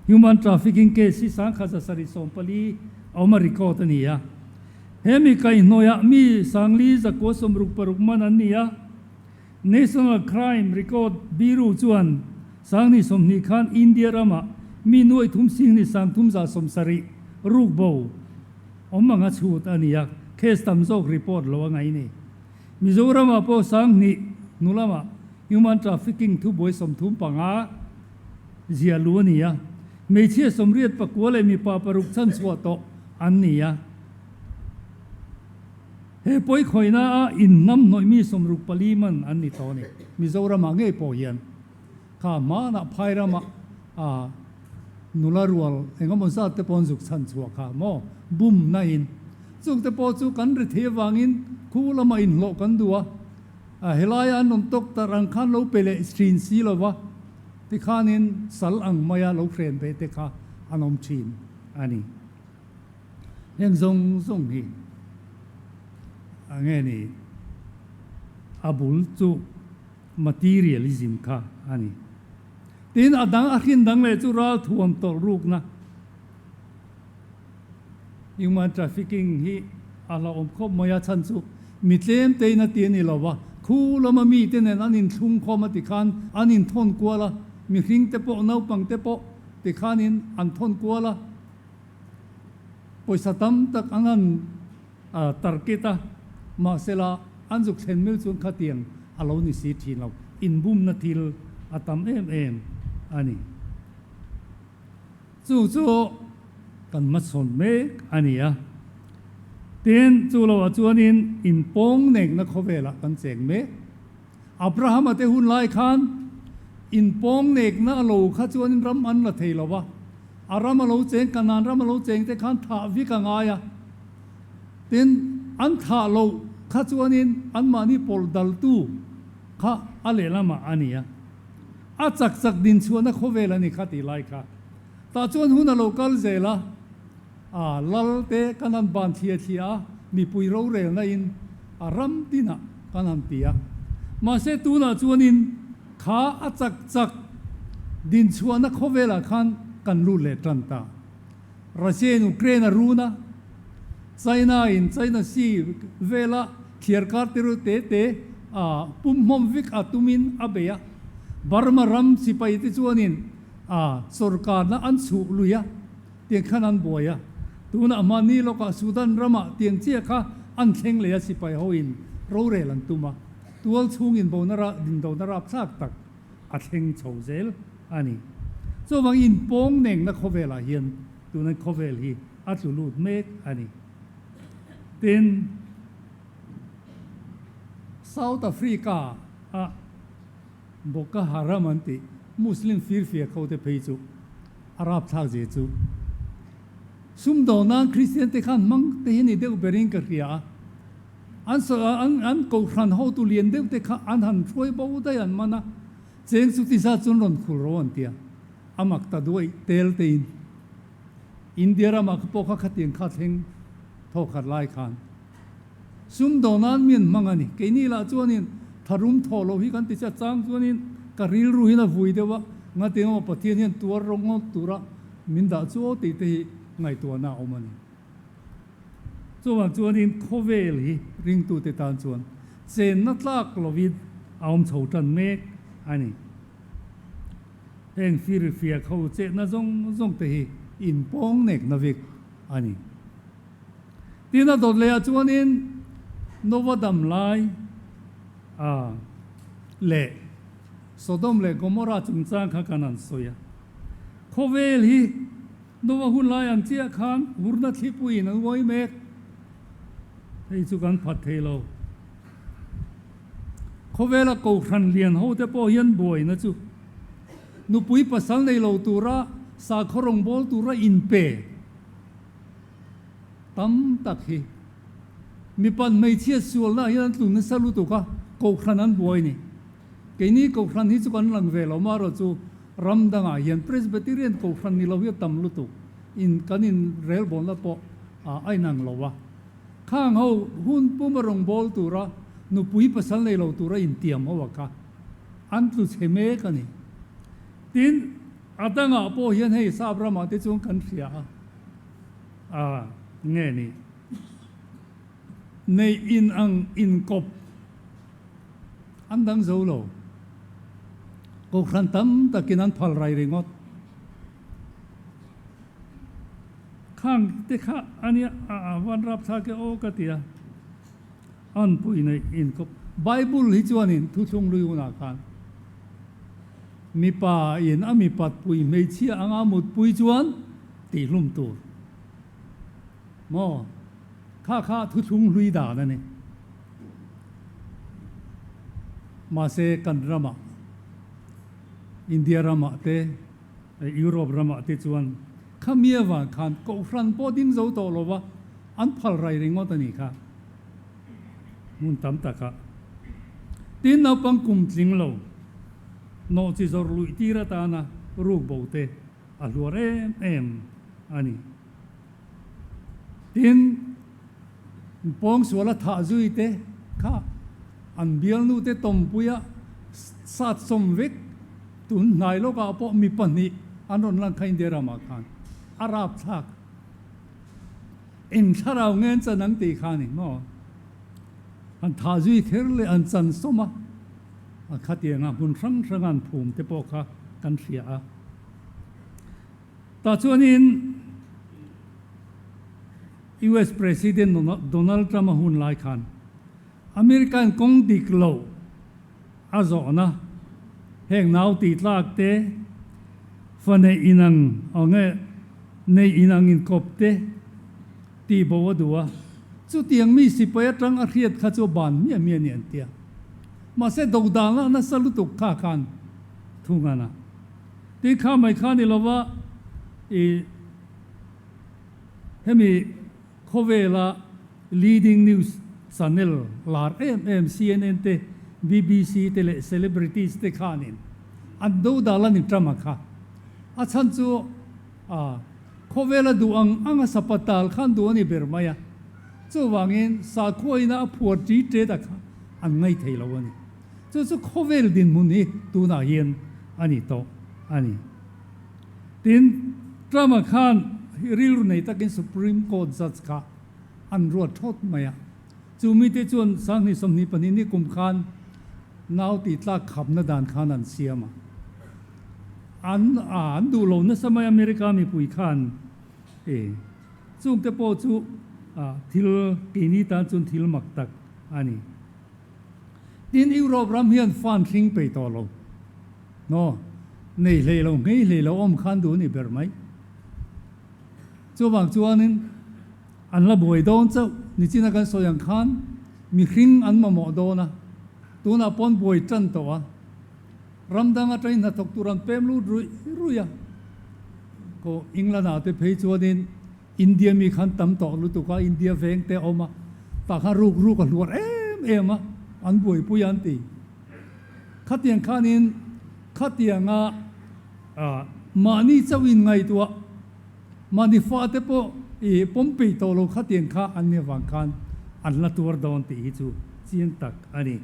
Speaker 4: human trafficking case hi 1174 a awm a record a ni a. He mi kaihhnawihah mi 4,966 man an ni a. National Crime Record Bureau chuan 2020 khan India rama mi nuai thum sing 3,370 rukbo awm anga chhut a ni a, case tam zawk report lo a ngaih ni. Mizoramah pawh 2000 hnu lamah human trafficking thubuai 35 zia lu a ni a, hmeichhia 89 leh mipa paruk chhanchhuah tawh an ni a. He pawikhawihna a inhnam hnawih mi 64 man an ni tawh a ni. Mizoramah ngei pawh hian kha hmanah phai ramah a nula rual engemaw zat te pawh an zuk chhanchhuah kha maw bum na in chung te pawh chu kan ri thei avangin khu lamah inhlawh kan duh a, a helaia an rawn tawk tarh ang khan lo pe leh thin si lova tikhanin sal ang maia lo hren ve te kha an awm thin a ni. Heng zawng zawng hi a nge ni a bul chu materialism kha a ni. Tin, a dang a hrin dang leh chu ral thuam tawlh rukna, human trafficking, hi a hlauhawm khawp mai a, chhan chu mi tlem tein a ti a ni lo va, khu lama mite nen an inthlung khawm a tikhan an inthawn kual a, mihring te pawh naupang te pawh tikhanin an thawn kual a. Pawisa tam tak an han target a, mahsela an zuk thlen meuh chuan khatiang a lo ni si thin lo, inbumna thil a tam em em a ni. Chu chu kan hmachhawn mek a ni a, tin chu loah chuanin inpawng nekna khawvelah kan cheng mek. Abrahama te hun lai khan inpawng nekna a lo kha chuanin ram an la thei lo va, a ram a lo cheng, Kanaan ram a lo cheng te khan thah vik a ngai a. Tin, an thah loh kha chuanin anmahni pawlh daltu kha a lehlamah a ni a. A chak chak din chhuahna khawvel a ni kha tih lai kha. Tah chuan hun a lo kal zel a, a lal te kan han ban thliah thliah a, mipui rorelna in. a ram tinah kan han ti a. Mahse tunah chuanin kha a chak chak dinchhuahna khawvelah khan kan lut leh tan ta. Russia in Ukraine a run a, China in China Sea vela thliar kar te reuh te te a pumhmawm vek a tumin a bei a, Burma ram sipai te chuanin a sorkarna an chhuh lui a, tiang khan an buai a, tunah mahni lawkah Sudan ramah tiang chiah kha an thleng leh a sipai hoin rorel an tum a, tual chhungin bona ra dindona rapthlak tak a thleng chho zel a ni. Chuvang inpawng nengna khawvelah hian tuna khawvel hi a tlu lut mek a ni. Tin, South Africa a Boko Haram an tih Muslim firfiak ho te phei chu a rapthlak zia chu sumdawn nan Kristian te khan hmang te hi ni deuh berin ka hria a. An sawi a, an an kohhran hotu lian deuh te kha an han hruai bo daih an man a, cheng chu ti zat chuan rawn khul ro an ti a, a mak ta duaih tel tein India ramah kha pawh kha khatiang kha thleng thawkhat lai khan sumdawn nan mi an hmang a ni. Keini lah chuanin tharum thawh loh hi kan ti chiah chang chuanin ka rilru hian a vui deuh a, ngati emaw Pathian hian tuar rawng ngawt tura min dah chu aw tih te hi ngaihtuahna a awm a ni. Chuvang chuanin khawvel hi ringtute tan chuan chenna tlak lovin a awm chho tan mek a ni. Heng firfiak ho chetna zawng zawng te hi inpawng nekna vek a ni. Tin a dawt lehah chuanin Nova dam lai a leh Sodom leh Gomorrah chungchang kha kan han sawi a. Khawvel hi Nova hun lai ang chiah khan hurna thlipuiin an uai mek. Hei chu kan phat thei lo. Khawvela kohhran lian ho te pawh hian buaina chu nupui pasal nei lo tura sakhaw rawngbâwl tura inpe tam tak hi mipan hmeichhia sualna ah hian an tlu nasa lutuk a, kohhran an buai ni. Keini kohhran hi chu kan lang ve lo marawh chu Ram dangah hian Presbyterian Kohhran ni lo hi a tam lutuk in kan in relbawlna pawh a inang lo a. Khang ho hun puma rawngbâwl tura nupui pasal nei lo tura intiam ho a kha an tlu chhe mek a ni. Tin, a dangah pawh hian hei sap ramah te chuan kan hria a, a nge ni neih inang inkawp An dang zo lo. Kohhran tam takin an phal rai ringawt. Khang te kha a nia a van rap thlak e aw ka ti a. An pui neih inkawp. Bible hi chuanin thuthlung lui hunah khan mipa in a mipat pui hmeichhia anga mutpui chuan tihhlum tur. Maw? Kha kha thuthlung hlui dan a ni. Mahse kan ramah, India ramah te, Europe ramah te chuan khami avang khan Kohhran pawh ding zo tawh lo va, an phal rai ringawt a nih kha hmun tam takah. Tin, naupang kum tling lo nawh chi zawrh luih tir atana ruk bo te a hluar em em a ni. Tin, pawngsuala thah zui te kha an bialnu te tawmpuia sat sawm vek tun hnai lawkah pawh mi pahnih an rawn lan kha India ramah khan a rapthlak. Eng thlarau nge an chan ang tih kha a ni maw? An thah zui kher leh an chan sawm a, a khatianga hmun hrang hranga an phum te pawh kha kan hria a. Tah chuanin US President Donald Trump a hun lai khan American kawng dik lo a zawhna heng nau tih tlak te, fa neih inang aw nge neih inang inkawp te tih bo a duh a. Chutiang mi sipai atang a hriat kha chu ban hmiah hmiah a ni an ti a. Mahse dodan lah nasa lutuk kha khan thungan a. Tih kha mai kha ni lova i hemi khawvela leading news channel lar em em CNN te, BBC te leh celebrities te khanin an do dal a ni Trump-a kha. A chhan chu a khawvela duh ang anga sapatal khan duh a ni ber mai a. Chuvangin sakhuaina a phuar ṭi ṭet a kha an ngaih thei lo a ni. Chu chu khawvel dinhmun hi tunah hian a ni tawh a ni. Tin, Trump-a khan rilru nei takin Supreme Court judge kha an ruat thawt mai a. Chu mite chuan sanghnih 22 ni kum khan nau tih tlak khapna dan khan an siam a. An an duh lo nasa mai America mipui khan e chungte pawh chu thil keini tan chuan thil mak tak a ni. Tin, Europe ram hian fan hling peih tawh lo. No, nei hlei lo, nghei hlei lo awm khan duh a ni ber mai. Chuvang chuanin an la buai dawn chauh, nichina kan sawi ang khan mihring an mamawh dawn a, tunah pawn buai tan tawh a, ram dang atangin hnathawk tur an pem lut ruih ruih a, ko England ah te phei chuanin India mi khan tam tawh lutuk a, India veng te a awm a, tah khan ruk ruk a hluar em em a, an buaipui a an ti. Khatiang khanin khatianga mahni chauh in ngaihtuah, mahni fate pawh i pawm peih tawh lo khatiang kha an ni avang khan an la tuar dawn tih hi chu chiang tak a ni.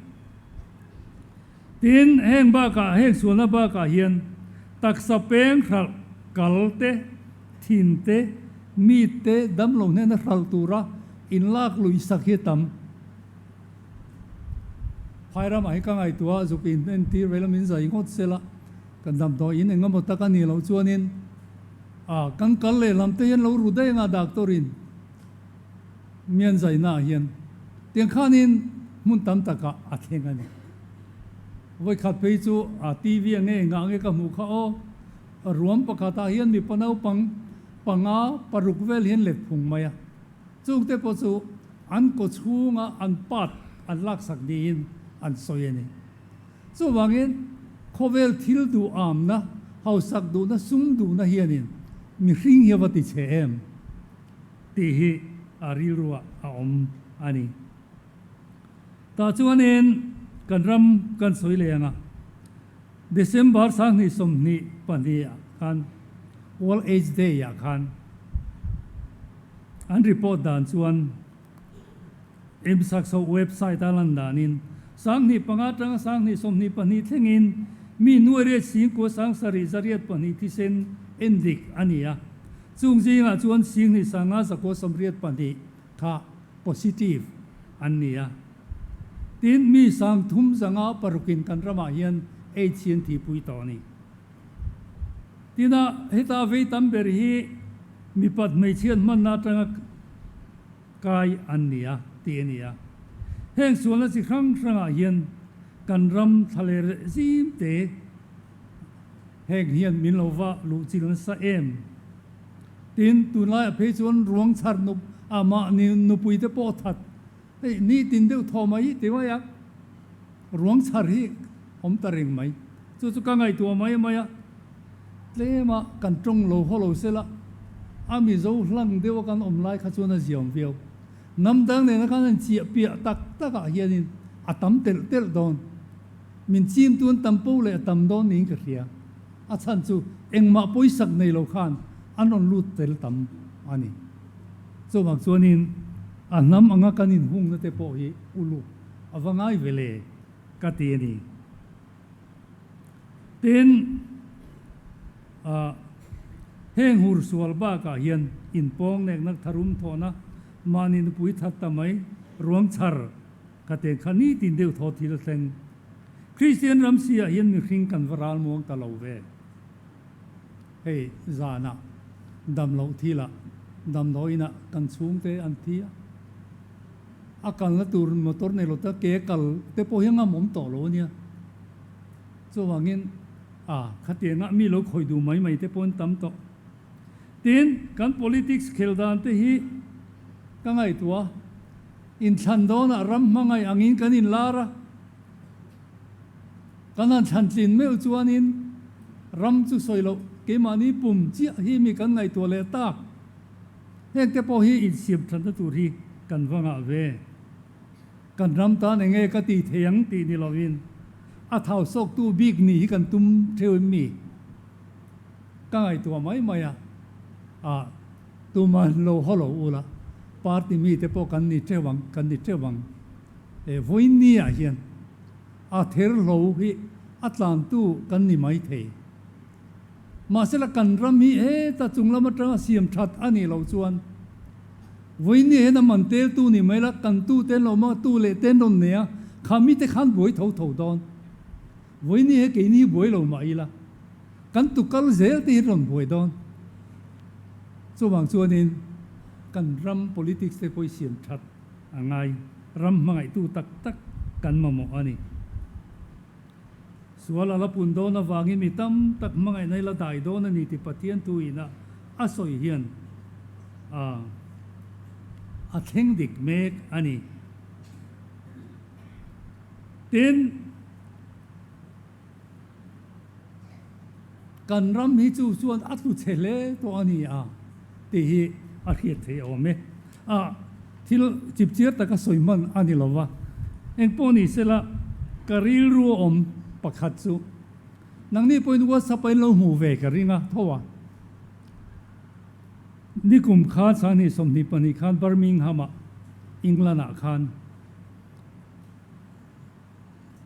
Speaker 4: Tin, heng bakah, heng sualna bakah hian taksa peng hralh kal te, thin te, mi te damlo hnena hralh tura inlak lui sak hi a tam. Phai ramah hi ka ngaihtuah a, zuk in entir ve la min zai ngawt sela, kan damdawi in engemaw tak a nih loh chuanin ah kan kal lehlam te hian lo ru daih anga doctor in mian zaina ah hian tiang khanin hmun tam takah a thleng a ni. Vawikhat phei chu a TV a nge engah nge ka hmuh kha aw, ruam pakhatah hian mipa naupang panga paruk vel hian let phung mai a. Chungte pawh chu an kaw chhunga an part an laksak niin an sawi a ni. Chuvangin khawvel thil duh amna, hausak duhna, sum duhna hianin mihring hi a va ti che em tih hi a rilruah a awm a ni. Tah chuanin kan ram kan sawi leh ang a, December 2022 ah khan World AIDS Day ah khan an report dan chuan MSACSO website a lan danin 2005 atanga 2022 thlengin mi nuai riat singkua 7000 802 thisen endik a ni a, chung zingah chuan 2,500 192 kha positive an ni a. Tin, mi 3500 parukin kan ramah hian AIDS hi an thihpui tawh a ni. Tina, heta vei tam ber hi mipat hmeichhiat hmanna atanga kai an ni a tih a ni a. Heng sualna chi hrang hrangah hian kan ram thlaler zim te heng hian min lo va luh chil nasa em? Tin, tunlaiah phei chuan ruang chhar nup a mahni nupui te pawh that hei nitin deuh thaw mai ti mai a, ruang chhar hi awm ta reng mai. Chu chu ka ngaihtuah mai mai a, tlema kan tawng lo haw lo sela, a Mizo hlang deuha kan awm lai kha chuan a ziam viau. Hnam dang nena khan an chiah piah tak takah hianin a tam telh telh dawn. Min chim tuan tam po leh a tam dawn niin ka hria. A chhan chu engmah pawisak nei lo khan an rawn lut tel tam a ni. Chuvang chuanin a hnam anga kan inhungna te pawh hi uluk a va ngai ve le ka ti a ni. Tin, heng hur sual bakah hian inpawng nekna tharum thawhna mahni nupui that ta mai ruang chhar ka teng kha nitin deuh thaw thil a thleng. Kristian ram si ah hian mihring kan va ral muang ta lo ve. Hei zanah dam loh thil ah damdawiin ah kan chhungte an thi a, a kalna tur motor nei lo ta ke kal te pawh hi a ngam awm tawh lo a nia. Chuvangin a khatiang ah mi lo khawih duh mai mai te pawh an tam tawh. Tin, kan politics khel dan te hi ka ngaihtuah a, inthlan dawnah ram hmangaih angin kan inlar a, Kan han thlan tlin meuh chuanin ram chu sawi loh keimahni pum chiah hi mi kan ngaihtuah leh tak. Heng te pawh hi insiam thatna tur hi kan va ngah ve. Kan ram tan enge ka ti thei ang tih ni lovin a thau sawktu bik nih hi kan tum theuh em mi? Ka ngaihtuah mai mai a, ah tuman lo haw lo ula. Party mite pawh kan ni teuh ang, kan ni teuh ang. He vawiin ah hian a therhlo hi a tlantu kan ni mai thei. Mahsela kan ram hi heta chung lam atanga siam that a nih loh chuan vawiin ah hian a man teltu ni mai la, kan tu ten lo mah tu leh ten rawn nei a, kha mite khan buai tho tho dawn. Vawiin hi keini hi buai lo mah ila, kan tu kal zel te hi rawn buai dawn. Chuvang chuanin kan ram politics te pawh hi siam that a ngai. Ram hmangaihtu tak tak kan mamawh a ni. Sual a la pun dawn avangin mi tam tak hmangaihna i la dai dawn a ni tih Pathian thu ina a sawi hian a a thleng dik mek a ni. Tin, kan ram hi chu chuan a tlu chhe hle tawh a ni a tih hi a hriat theih awm e. A thil chipchiar taka sawi hman a ni lo va, engpawh ni sela ka rilru a awm pakhat chu nangni pawhin WhatsApp a in lo hmuh ve ka ring a tho a. Nikum khan sanghnih 22 khan Birmingham-ah England-ah khan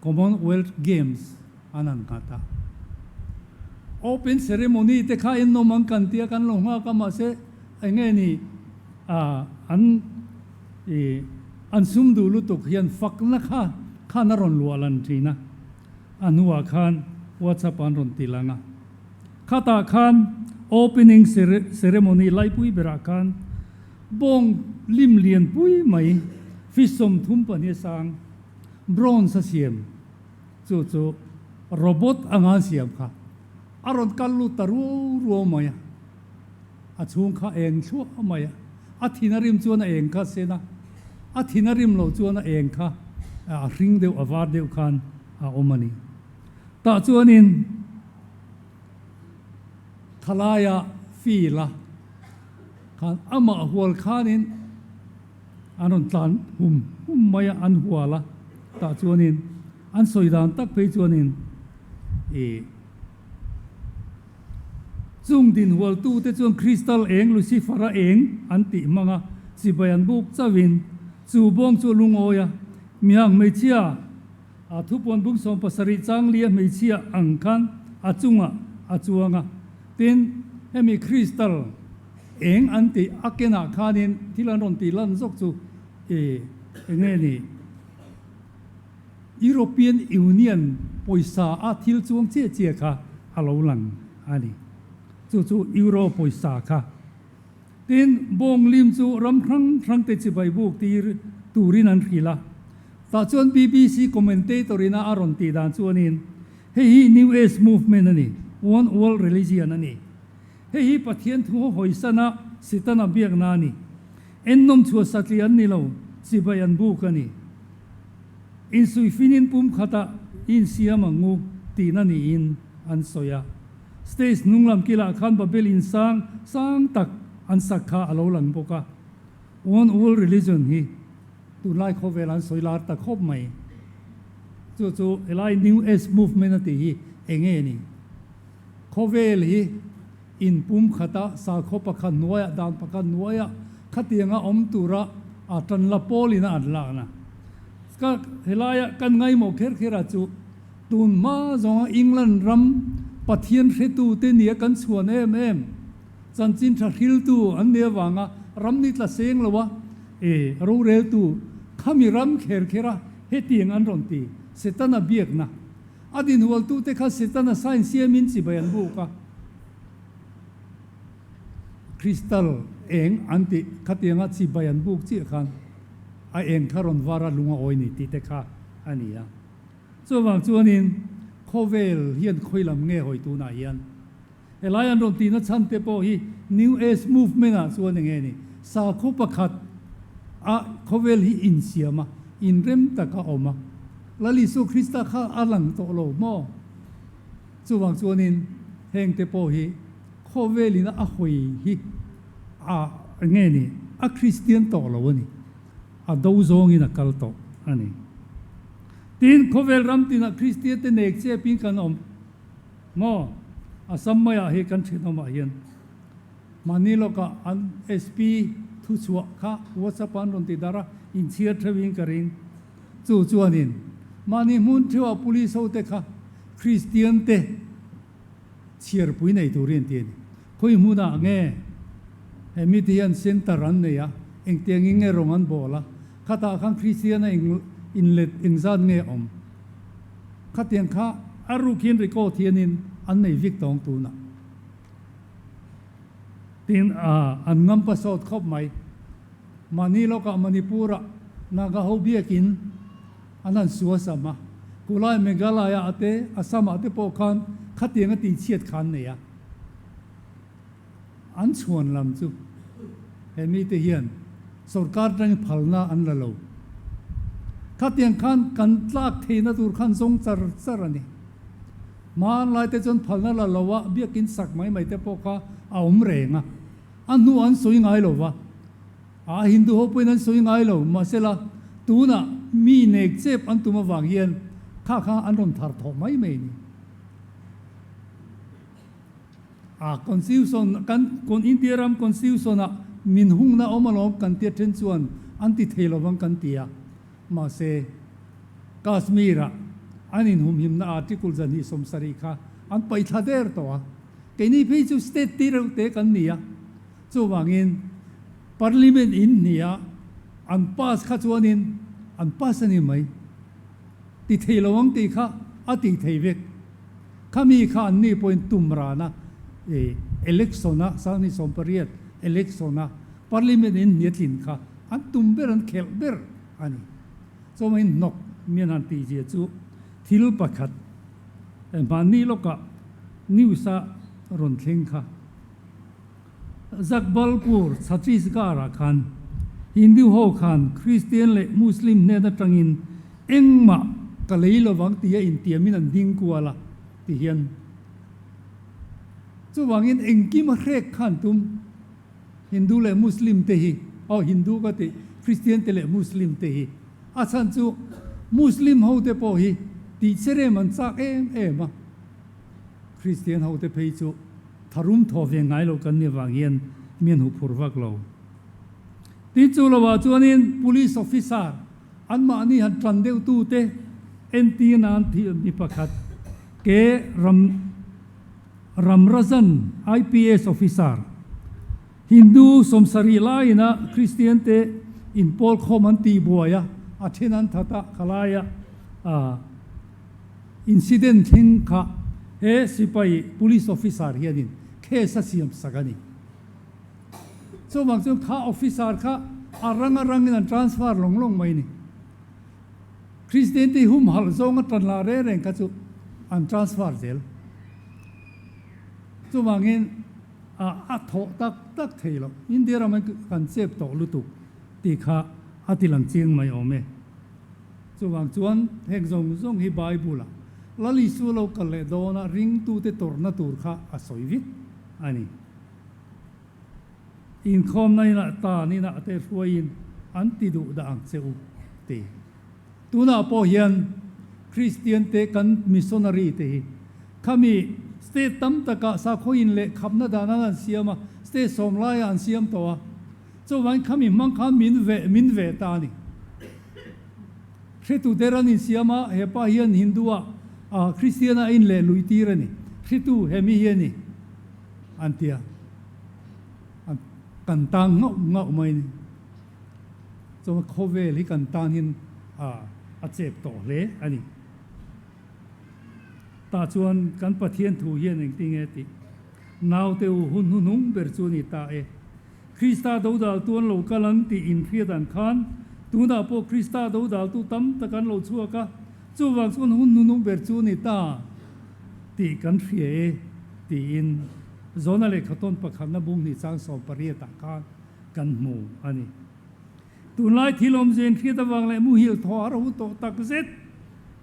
Speaker 4: Commonwealth Games an han nghat a. Open ceremony te kha en nawm ang kan tia kan lo nghak a mahse eng nge ni ah an ih an sum duh lutuk hian fakna kha khan a rawn luah lan thin a, a hnuah khan WhatsApp an rawn ti lang a. Khatah khan opening ceremony laipui berah khan bawng lim lian pui mai fish 32 sang Bronze a siam chu chu robot anga an siam kha a rawn kal lut ta ruau ruau mai a, a chhung kha eng thluah mai a, a thin a rim chuan a eng kha sen a, a thin a rim loh chuan a eng kha a hring deuh a var deuh khan a awm a ni. Tah chuanin thalaia feel a khan amah hual khanin An rawn tlan hum hum mai a, an hual a, tah chuanin an sawi dan tak phei chuanin ih chung dinhualtute chuan Crystal eng Lucifer-a eng an tih hmang a, chibai an buk chauhin chu bawng chu a lungawi a, mihang hmeichhia a thupuan bung 17 changlia hmeichhia ang khan a chungah a chuang a, tin hemi Crystal Eng an tih a kenah khanin thil an rawn tih lan zawk chu e eng nge ni? European Union pawisa a thil chuang chiah chiah kha a lo lang a ni. Chu chu Euro pawisa kha. Tin, bawng lim chu ram hrang hrang te chibai buk tir turin an hrilh a. Tah chuan BBC commentator ina a rawn tih dan chuanin hei hi New Age movement a ni, One World Religion a ni. Hei hi Pathian thu hawisana Setana biakna a ni. Ennawm chhuah satli an ni lo, chibai an buk a ni. Insuihfinin pum khatah insiam ang u tihna niin an sawi a. Stage hnung lam kilah khan Babel in sang sang tak an sak kha a lo lang bawk a. One World Religion hi tunlai khawvel an sawi lar ta khawp mai. Chu chu helai New Age Movement a tih hi enge ni? Khawvel hi in pum khata sakhaw pakhat hnuaiah, dan pakhat hnuaiah khatianga awm tura a tan la pawlin a an lakna. Ka helaia kan ngaimawh kher kher a chu tun hma zawnga England ram Pathian hretute nia kan chhuan em em, chanchin tha hriltu an nih avanga ram ni tla seng lo a, e roreltu khami ram kher kher a hetiang an rawn ti, Setana biakna. A dinhualtute kha Setana sain siamin chibai an buk a, Crystal eng an tih khatianga chibai an buk chiah khan a eng kha rawn var a lung a awi ni tih te kha a ni a. Chuvang chuanin khawvel hian khawi lam nge hawi tunah hian helai an rawn tihna chhan te pawh hi New Age movement ah chuan enge ni sakhaw pakhat a khawvel hi insiam a, inrem tak a awm a, Lal Isua Krista kha a lang tawh lo maw? Chuvang chuanin heng te pawh hi khawvelin a hawi hi a enge ni a Kristian tawh lo a ni, a do zawngin a kal tawh a ni. Tin, khawvel ram tinah Kristian te nek chepin kan awm. Maw? Assam maiah hi kan thenawmah hian mahni lawkah an SP. Thuchhuah kha WhatsApp an rawn ti darh a, inchhiar theuhin ka ring. Chu chuanin mahni hmun theuhah police hote kha Kristian te chhiarpui nei turin an ti a ni. Khawi hmunah nge he mite hian centre an nei a, engtiangin nge rawng an bawl a, khatah khan Kristian a eng inlet engzat nge awm? Khatiang kha a rukhin record hianin an nei vik tawng tunah. Tin, an ngam pasawt khawp mai. Mahni lawkah Manipur-ah Naga ho biakin an han suasam a, Kulai Meghalaya-ah te, Assam-ah te pawh khan khatiang a tihchhiat kha an nei a. An chhuan lam chu he mite hian sorkar atangin phalna an la lo. Khatiang khan kan tlak theihna tur khan zawng char char a ni. Hmanlai te chuan phalna la lo a, biakin sak mai mai te pawh kha a awm reng a, a hnu an sawi ngai lo va, a Hindu ho pawhin an sawi ngai lo, mahsela tunah mi nek chep an tum avang hian kha kha an rawn thar thawh mai mai a ni. A Constitution kan India ram Constitution ah min hungna awm alawm kan tia then chuan an ti thei lovang kan ti a, mahse Kashmir ah an inhumhimna article 270 kha an paih thla der tawh a, keini phei chu state ti reuh te kan ni a, chuvangin Parliament in hnih ah an pass kha chuanin an pass a ni mai, ti thei lo ang tih kha a tih thei vek. Khami kha an ni pawhin tum rana election a 2018 election a Parliament in hnia tlin kha an tum ber an khelh ber a ni. Chawmahin hnawk mian han tih zia chu thil pakhat hmanni lawkah news a rawn thleng kha. Jagbalpur, Chhattisgarh ah khan Hindu ho khan Kristian leh Muslim hnen atangin engmah ka lei lovang tia intiamin an ding kual a ti hian chuvangin engkim a hrek khan tum Hindu leh Muslim te hi aw Hindu ka tih Kristian te leh Muslim te hi a chhan chu Muslim ho te pawh hi tih cherem an chak em em a Kristian ho te phei chu Tharum thaw ve ngai lo kan nih avang hian mi an huh phur vak lo. Tin chu lovah chuanin Police Officer anmahni han tan deuh tute entir nan mi pakhat ke Ram Ramrajan IPS Officer Hindu 70 laiina Kristian te inpawl khawm an tih buai a, a then an that a, khalaia Incident thleng kha he sipai police officer hianin case a siam sak a ni. Chuvang chuan kha officer kha a rang a rangin an transfer lawng lawng mai a ni. Christian te humhalh zawng a tan lah reng reng kha chu an transfer zel. Chuvangin a a thawh tak tak thei loh. India ram kan chep tawh lutuk tih kha a ti lang chiang mai awm e. Chuvang chuan heng zawng zawng hi Bible-ah Lal Isua lo kal leh dawna ringtute tawrhna tur kha a sawi vek a ni. Inkhawmna inah tan inah te hruaiin an ti duh dah ang che u ti. Tunah pawh hian Kristian te kan missionary te hi khami state tam takah sakhaw-in leh khapna dan an an siam a, state sawm laiah an siam tawh a. Chuvangin khami hmang khan min veh min veh ta a ni. Hritu te ran insiam a, he pa hian Hindu ah ah Kristian a in leh lui tir a ni. Hritu he mi hi a ni an ti a, an kan tang ngauh ngauh mai a ni. Chuan khawvel hi kan tan hian ah a chep tawh hle a ni. Tah chuan kan Pathian thu hian engtinge tih naute u hun hnuhnung ber chu a ni ta e. Krista dodaltu an lo kal ang tih inhriat ang khan, tunah pawh Krista dodaltu tam tak an lo chhuak a, chuvang chuan hun hnunung ber chu ni ta tih kan hria e, tiin Jona lehkhatawn pakhatna bung hnih chang 18 ah khan kan hmu a ni. Tunlai thil awmzia inhriat avang leh muhil thaw a ro tawh tak zet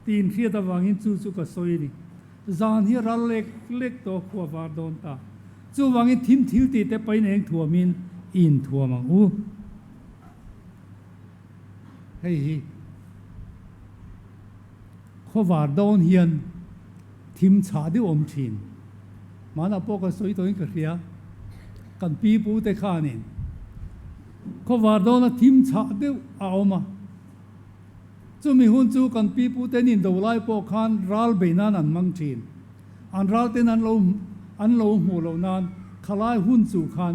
Speaker 4: tih inhriat avangin chu chu ka sawi a ni. Zan hi ral lek lek tawh khua var dawn ta. Chuvangin thim thil tih te pain eng thuamin i inthuam ang u. Hei hi khawvar dawn hian thim chhah deuh awm thin. Hmanah pawh ka sawi tawhin ka hria. Kan pi pu te khanin. Khawvar dawna thim chhah deuh a awm a. Chumi hun chu kan piputen indo lai pawh khan ral bei nan an hmang thin. An ral ten an lo an lo hmuh loh nan khalai hun chu khan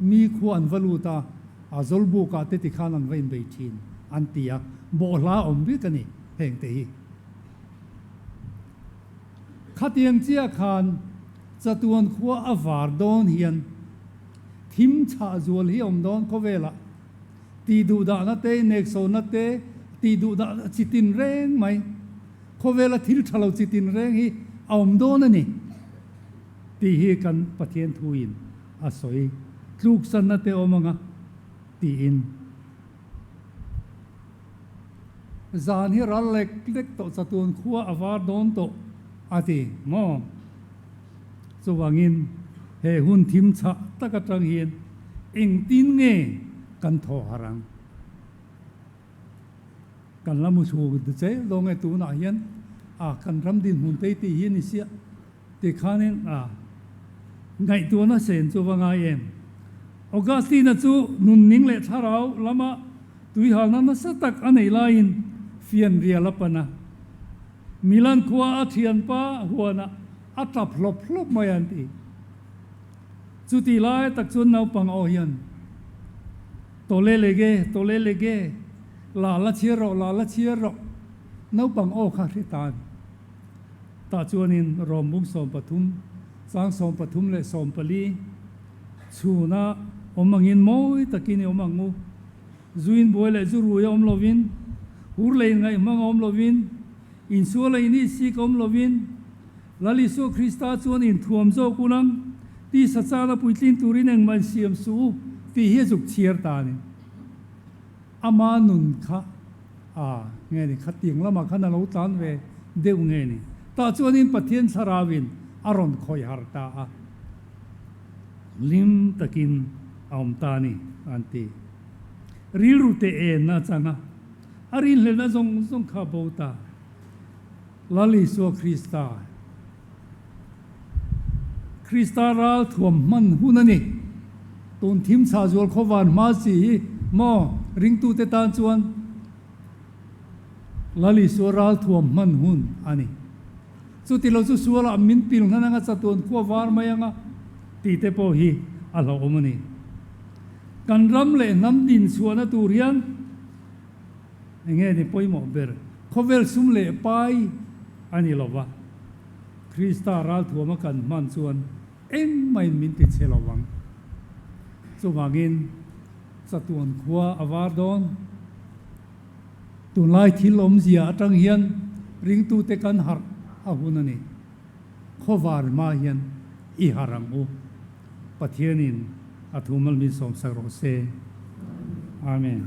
Speaker 4: mi khua an va lut a, a zawlbuk ah te ti khan an va inbei thin an ti a, bawhhla awm bik a ni heng te hi. Khatiang chiah khan chatuan khua a var dawn hian thim chhah zual hi awm dawn khawvelah tih duhdahna te, inneksawhna te, tih duhdah chi tin reng mai, khawvela thil tha lo chi tin reng hi a awm dawn a ni tih hi kan Pathian thuin a sawi tluksanna te awm anga tiin zan hi ral lek lek tawh chatuan khua a var dawn tawh a ti maw? Chuvangin he hun thim chhah tak atang hian engtin nge kan thaw harh ang? Kan la mu chhung zel dawn nge tunah hian a kan ram dinhmun te tih hi a ni siah tikhanin a ngaihtuahna sen chu va ngai em? Augustine-a chu nunning leh thlarau lama tuihalna nasa tak a neih laiin fianrial a pan a. Milan khua a thianpa huanah a tap hlawp hlawp mai an ti. Chuti lai tak chuan naupang aw hian, Tawle lege, tawle lege, la la chhiar rawh, la la chhiar rawh, naupang aw kha hre ta a ni. Tah chuanin Rawmbung 13, chang 13 leh 14 chhuna awm angin mawi takin i awm ang u. Zuin buai leh zu rui a awm lovin, hur leh inngaih hmang a awm lovin, insual leh inihsik a awm lovin, Lal Isua Krista chuan inthuam zawk u lang, tisa chana puitlin turin engmah insiam suh u tih hi a zuk chhiar ta a ni. Ama nun kha a nge ni, khatiang lamah khan a lo tlan ve deuh nge ni. Tah chuanin Pathian Thlarauin a rawn khawih harh ta a. Hlim takin a awm ta a ni, an ti. Rilru te en a chang a, a rinhlelhna zawng zawng kha a bo ta. Lal Isua Krista, Krista ral thuam hman hun a ni. Tun thim chhah zual khawvan hma chi hi maw ringtute tan chuan Lal Isua ral thuam hman hun a ni. Chuti lo chu sualah min pil hnan anga chatuan khua var mai anga tih te pawh hi a hlauhawm a ni. Kan ram leh hnam din chhuahna tur hian eng nge ni pawimawh ber? Khawvel sum leh pai a ni lo va, Krista ralthuama kan hman chuan engmahin min ti chhe lo vang. Chuvangin chatuan khua a var dawn. Tunlai thil awmzia atang hian ringtute kan harh a hun a ni. Khawvar hma hian i harh ang u. Pathianin a thu mal min sawmsak rawh se. Amen.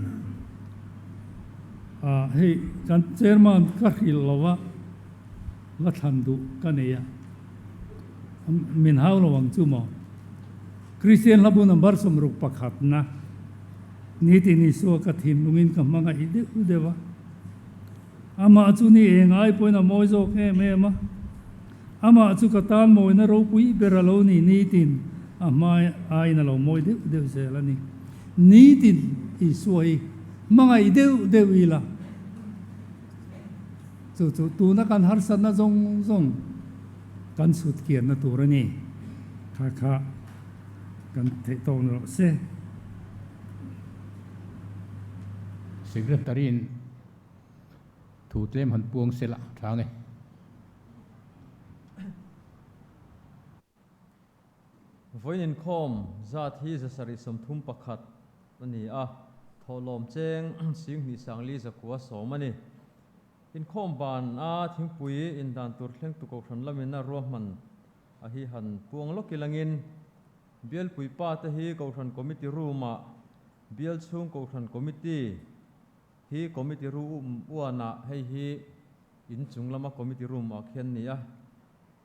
Speaker 4: Ah hei kan chairman ka hrilh lo a, la thlan duh ka nei a, min hau lo ang chu maw? Kristian hlabu number 61 na. Nitin Isua ka thinlungin ka hmangaih deuh deuh a. Amah chu ni eng ai pawhin a mawi zawk em em a. Amah chu ka tan mawina ropui ber a lo ni nitin a hma aiin a lo mawi deuh deuh zel a ni. Nitin Isua hi hmangaih deuh deuh ila. Chu chu tuna kan harsatna zawng zawng kan chhut kianna tur a ni. Kha kha. Kan theih tawk ni rawh se.
Speaker 1: Secretary-in thu tlem han puang se lah tha nge.
Speaker 2: Vawiin inkhawm zat hi 731 a ni a, thawhlawm cheng 2410 a ni. Inkhawm ban a thingpui indan tur thlengtu kohhran lamin a ruahman A hi han puang lawk ilangin Bialpui pa te hi Kohhran Committee Room-ah Bial chhung Kohhran Committee hi Committee Room uanah hei hi in chung lama Committee Room-ah khian ni a.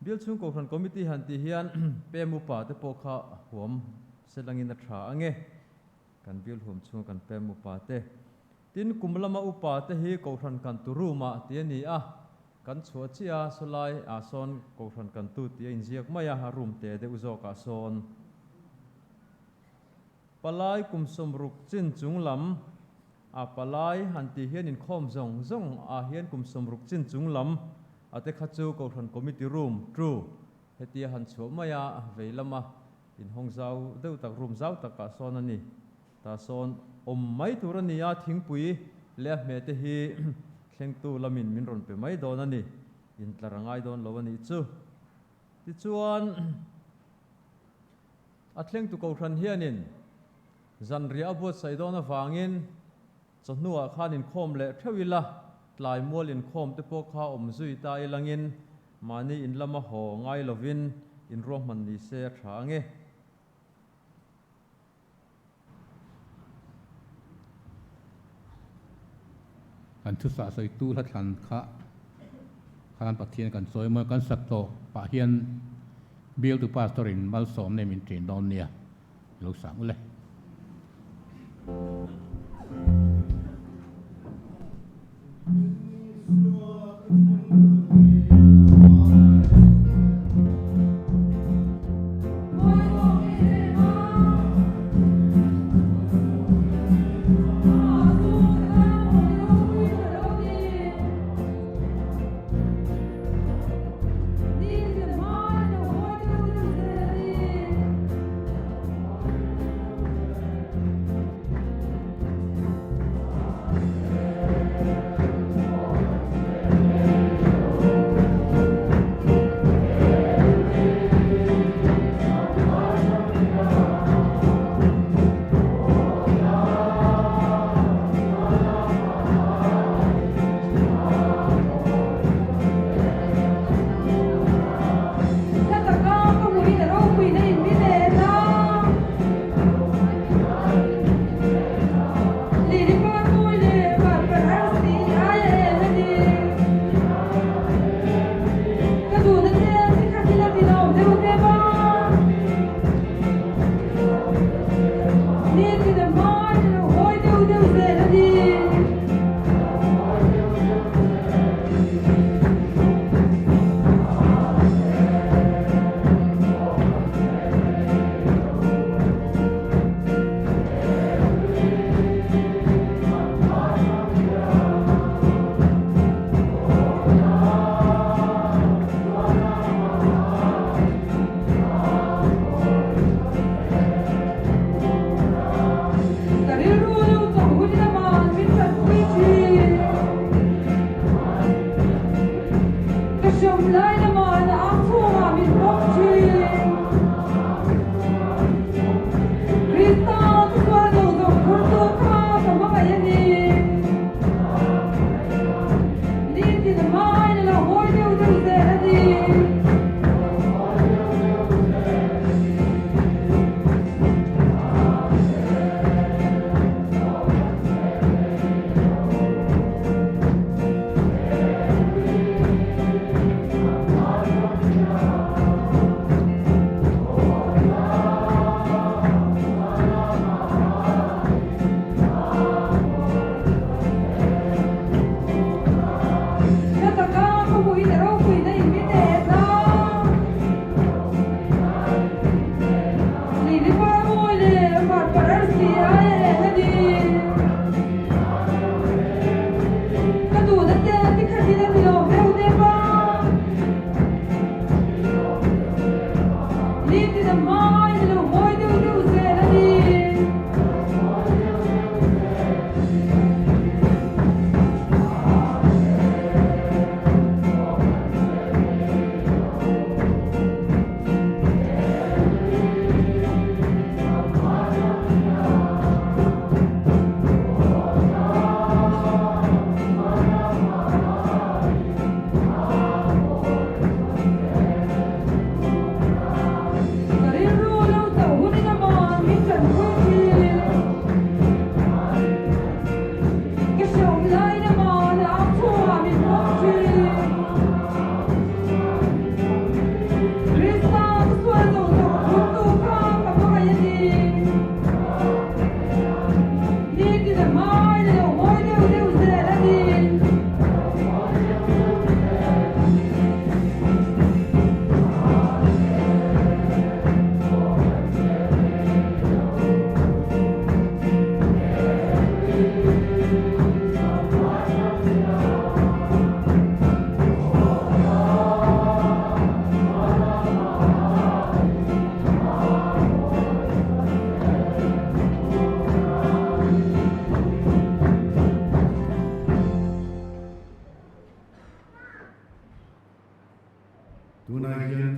Speaker 2: Bial chhung Kohhran Committee han tih hian pem upa te pawh kha huam selangin a tha ange. Kan bial huam chhunga kan pem upa te. Tin, kum lama upa te hi Kohhran kantu room-ah tih a ni a. Kan chhuah chiah a, sawlai ah sawn Kohhran kan tu tih a inziak mai a, a room te deuh zawk ah sawn. Palai kum 60 chin chung lam a palai han tih hian inkhawm zawng zawng ah hian kum 60 chin chung lam a te kha chu Kohhran Committee Room two hetia han chhuah mai a vei lama inhawng zau deuh tak room zau takah sawn a ni. Tah sawn awm mai tur a ni a, thingpui leh a hmeh te hi thlengtu lamin min rawn pe mai dawn a ni, intlar a ngai dawn lo a nih chu. Tichuan, a thlengtu Kohhran hianin zanriah a buatsaih dawn avangin chawhnuah khan inkhawm leh theuh ila, tlai mual inkhawm te pawh kha awm zui ta ilangin mahni in lama haw ngai lovin inruahman ni se a tha ange.
Speaker 1: Kan thusah sawitu hla thlan kha khan Pathian kan chawi mawi kan sak tawh pah hian bialtu pastor in malsawm nei min ṭin dawn nia i lo sang ule.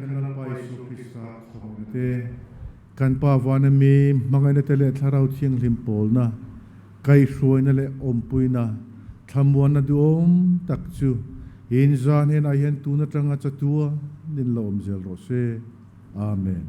Speaker 5: kan Lalpa Isua Krista khawngaihna te, kan Pa Vana mi hmangaihna te leh Thlarau Thianghlim pawlna, kaihhruaina leh awmpuina, thlamuanna duhawm tak chu in zan henah hian tun atanga chatuanin la awm zel rawh se. Amen.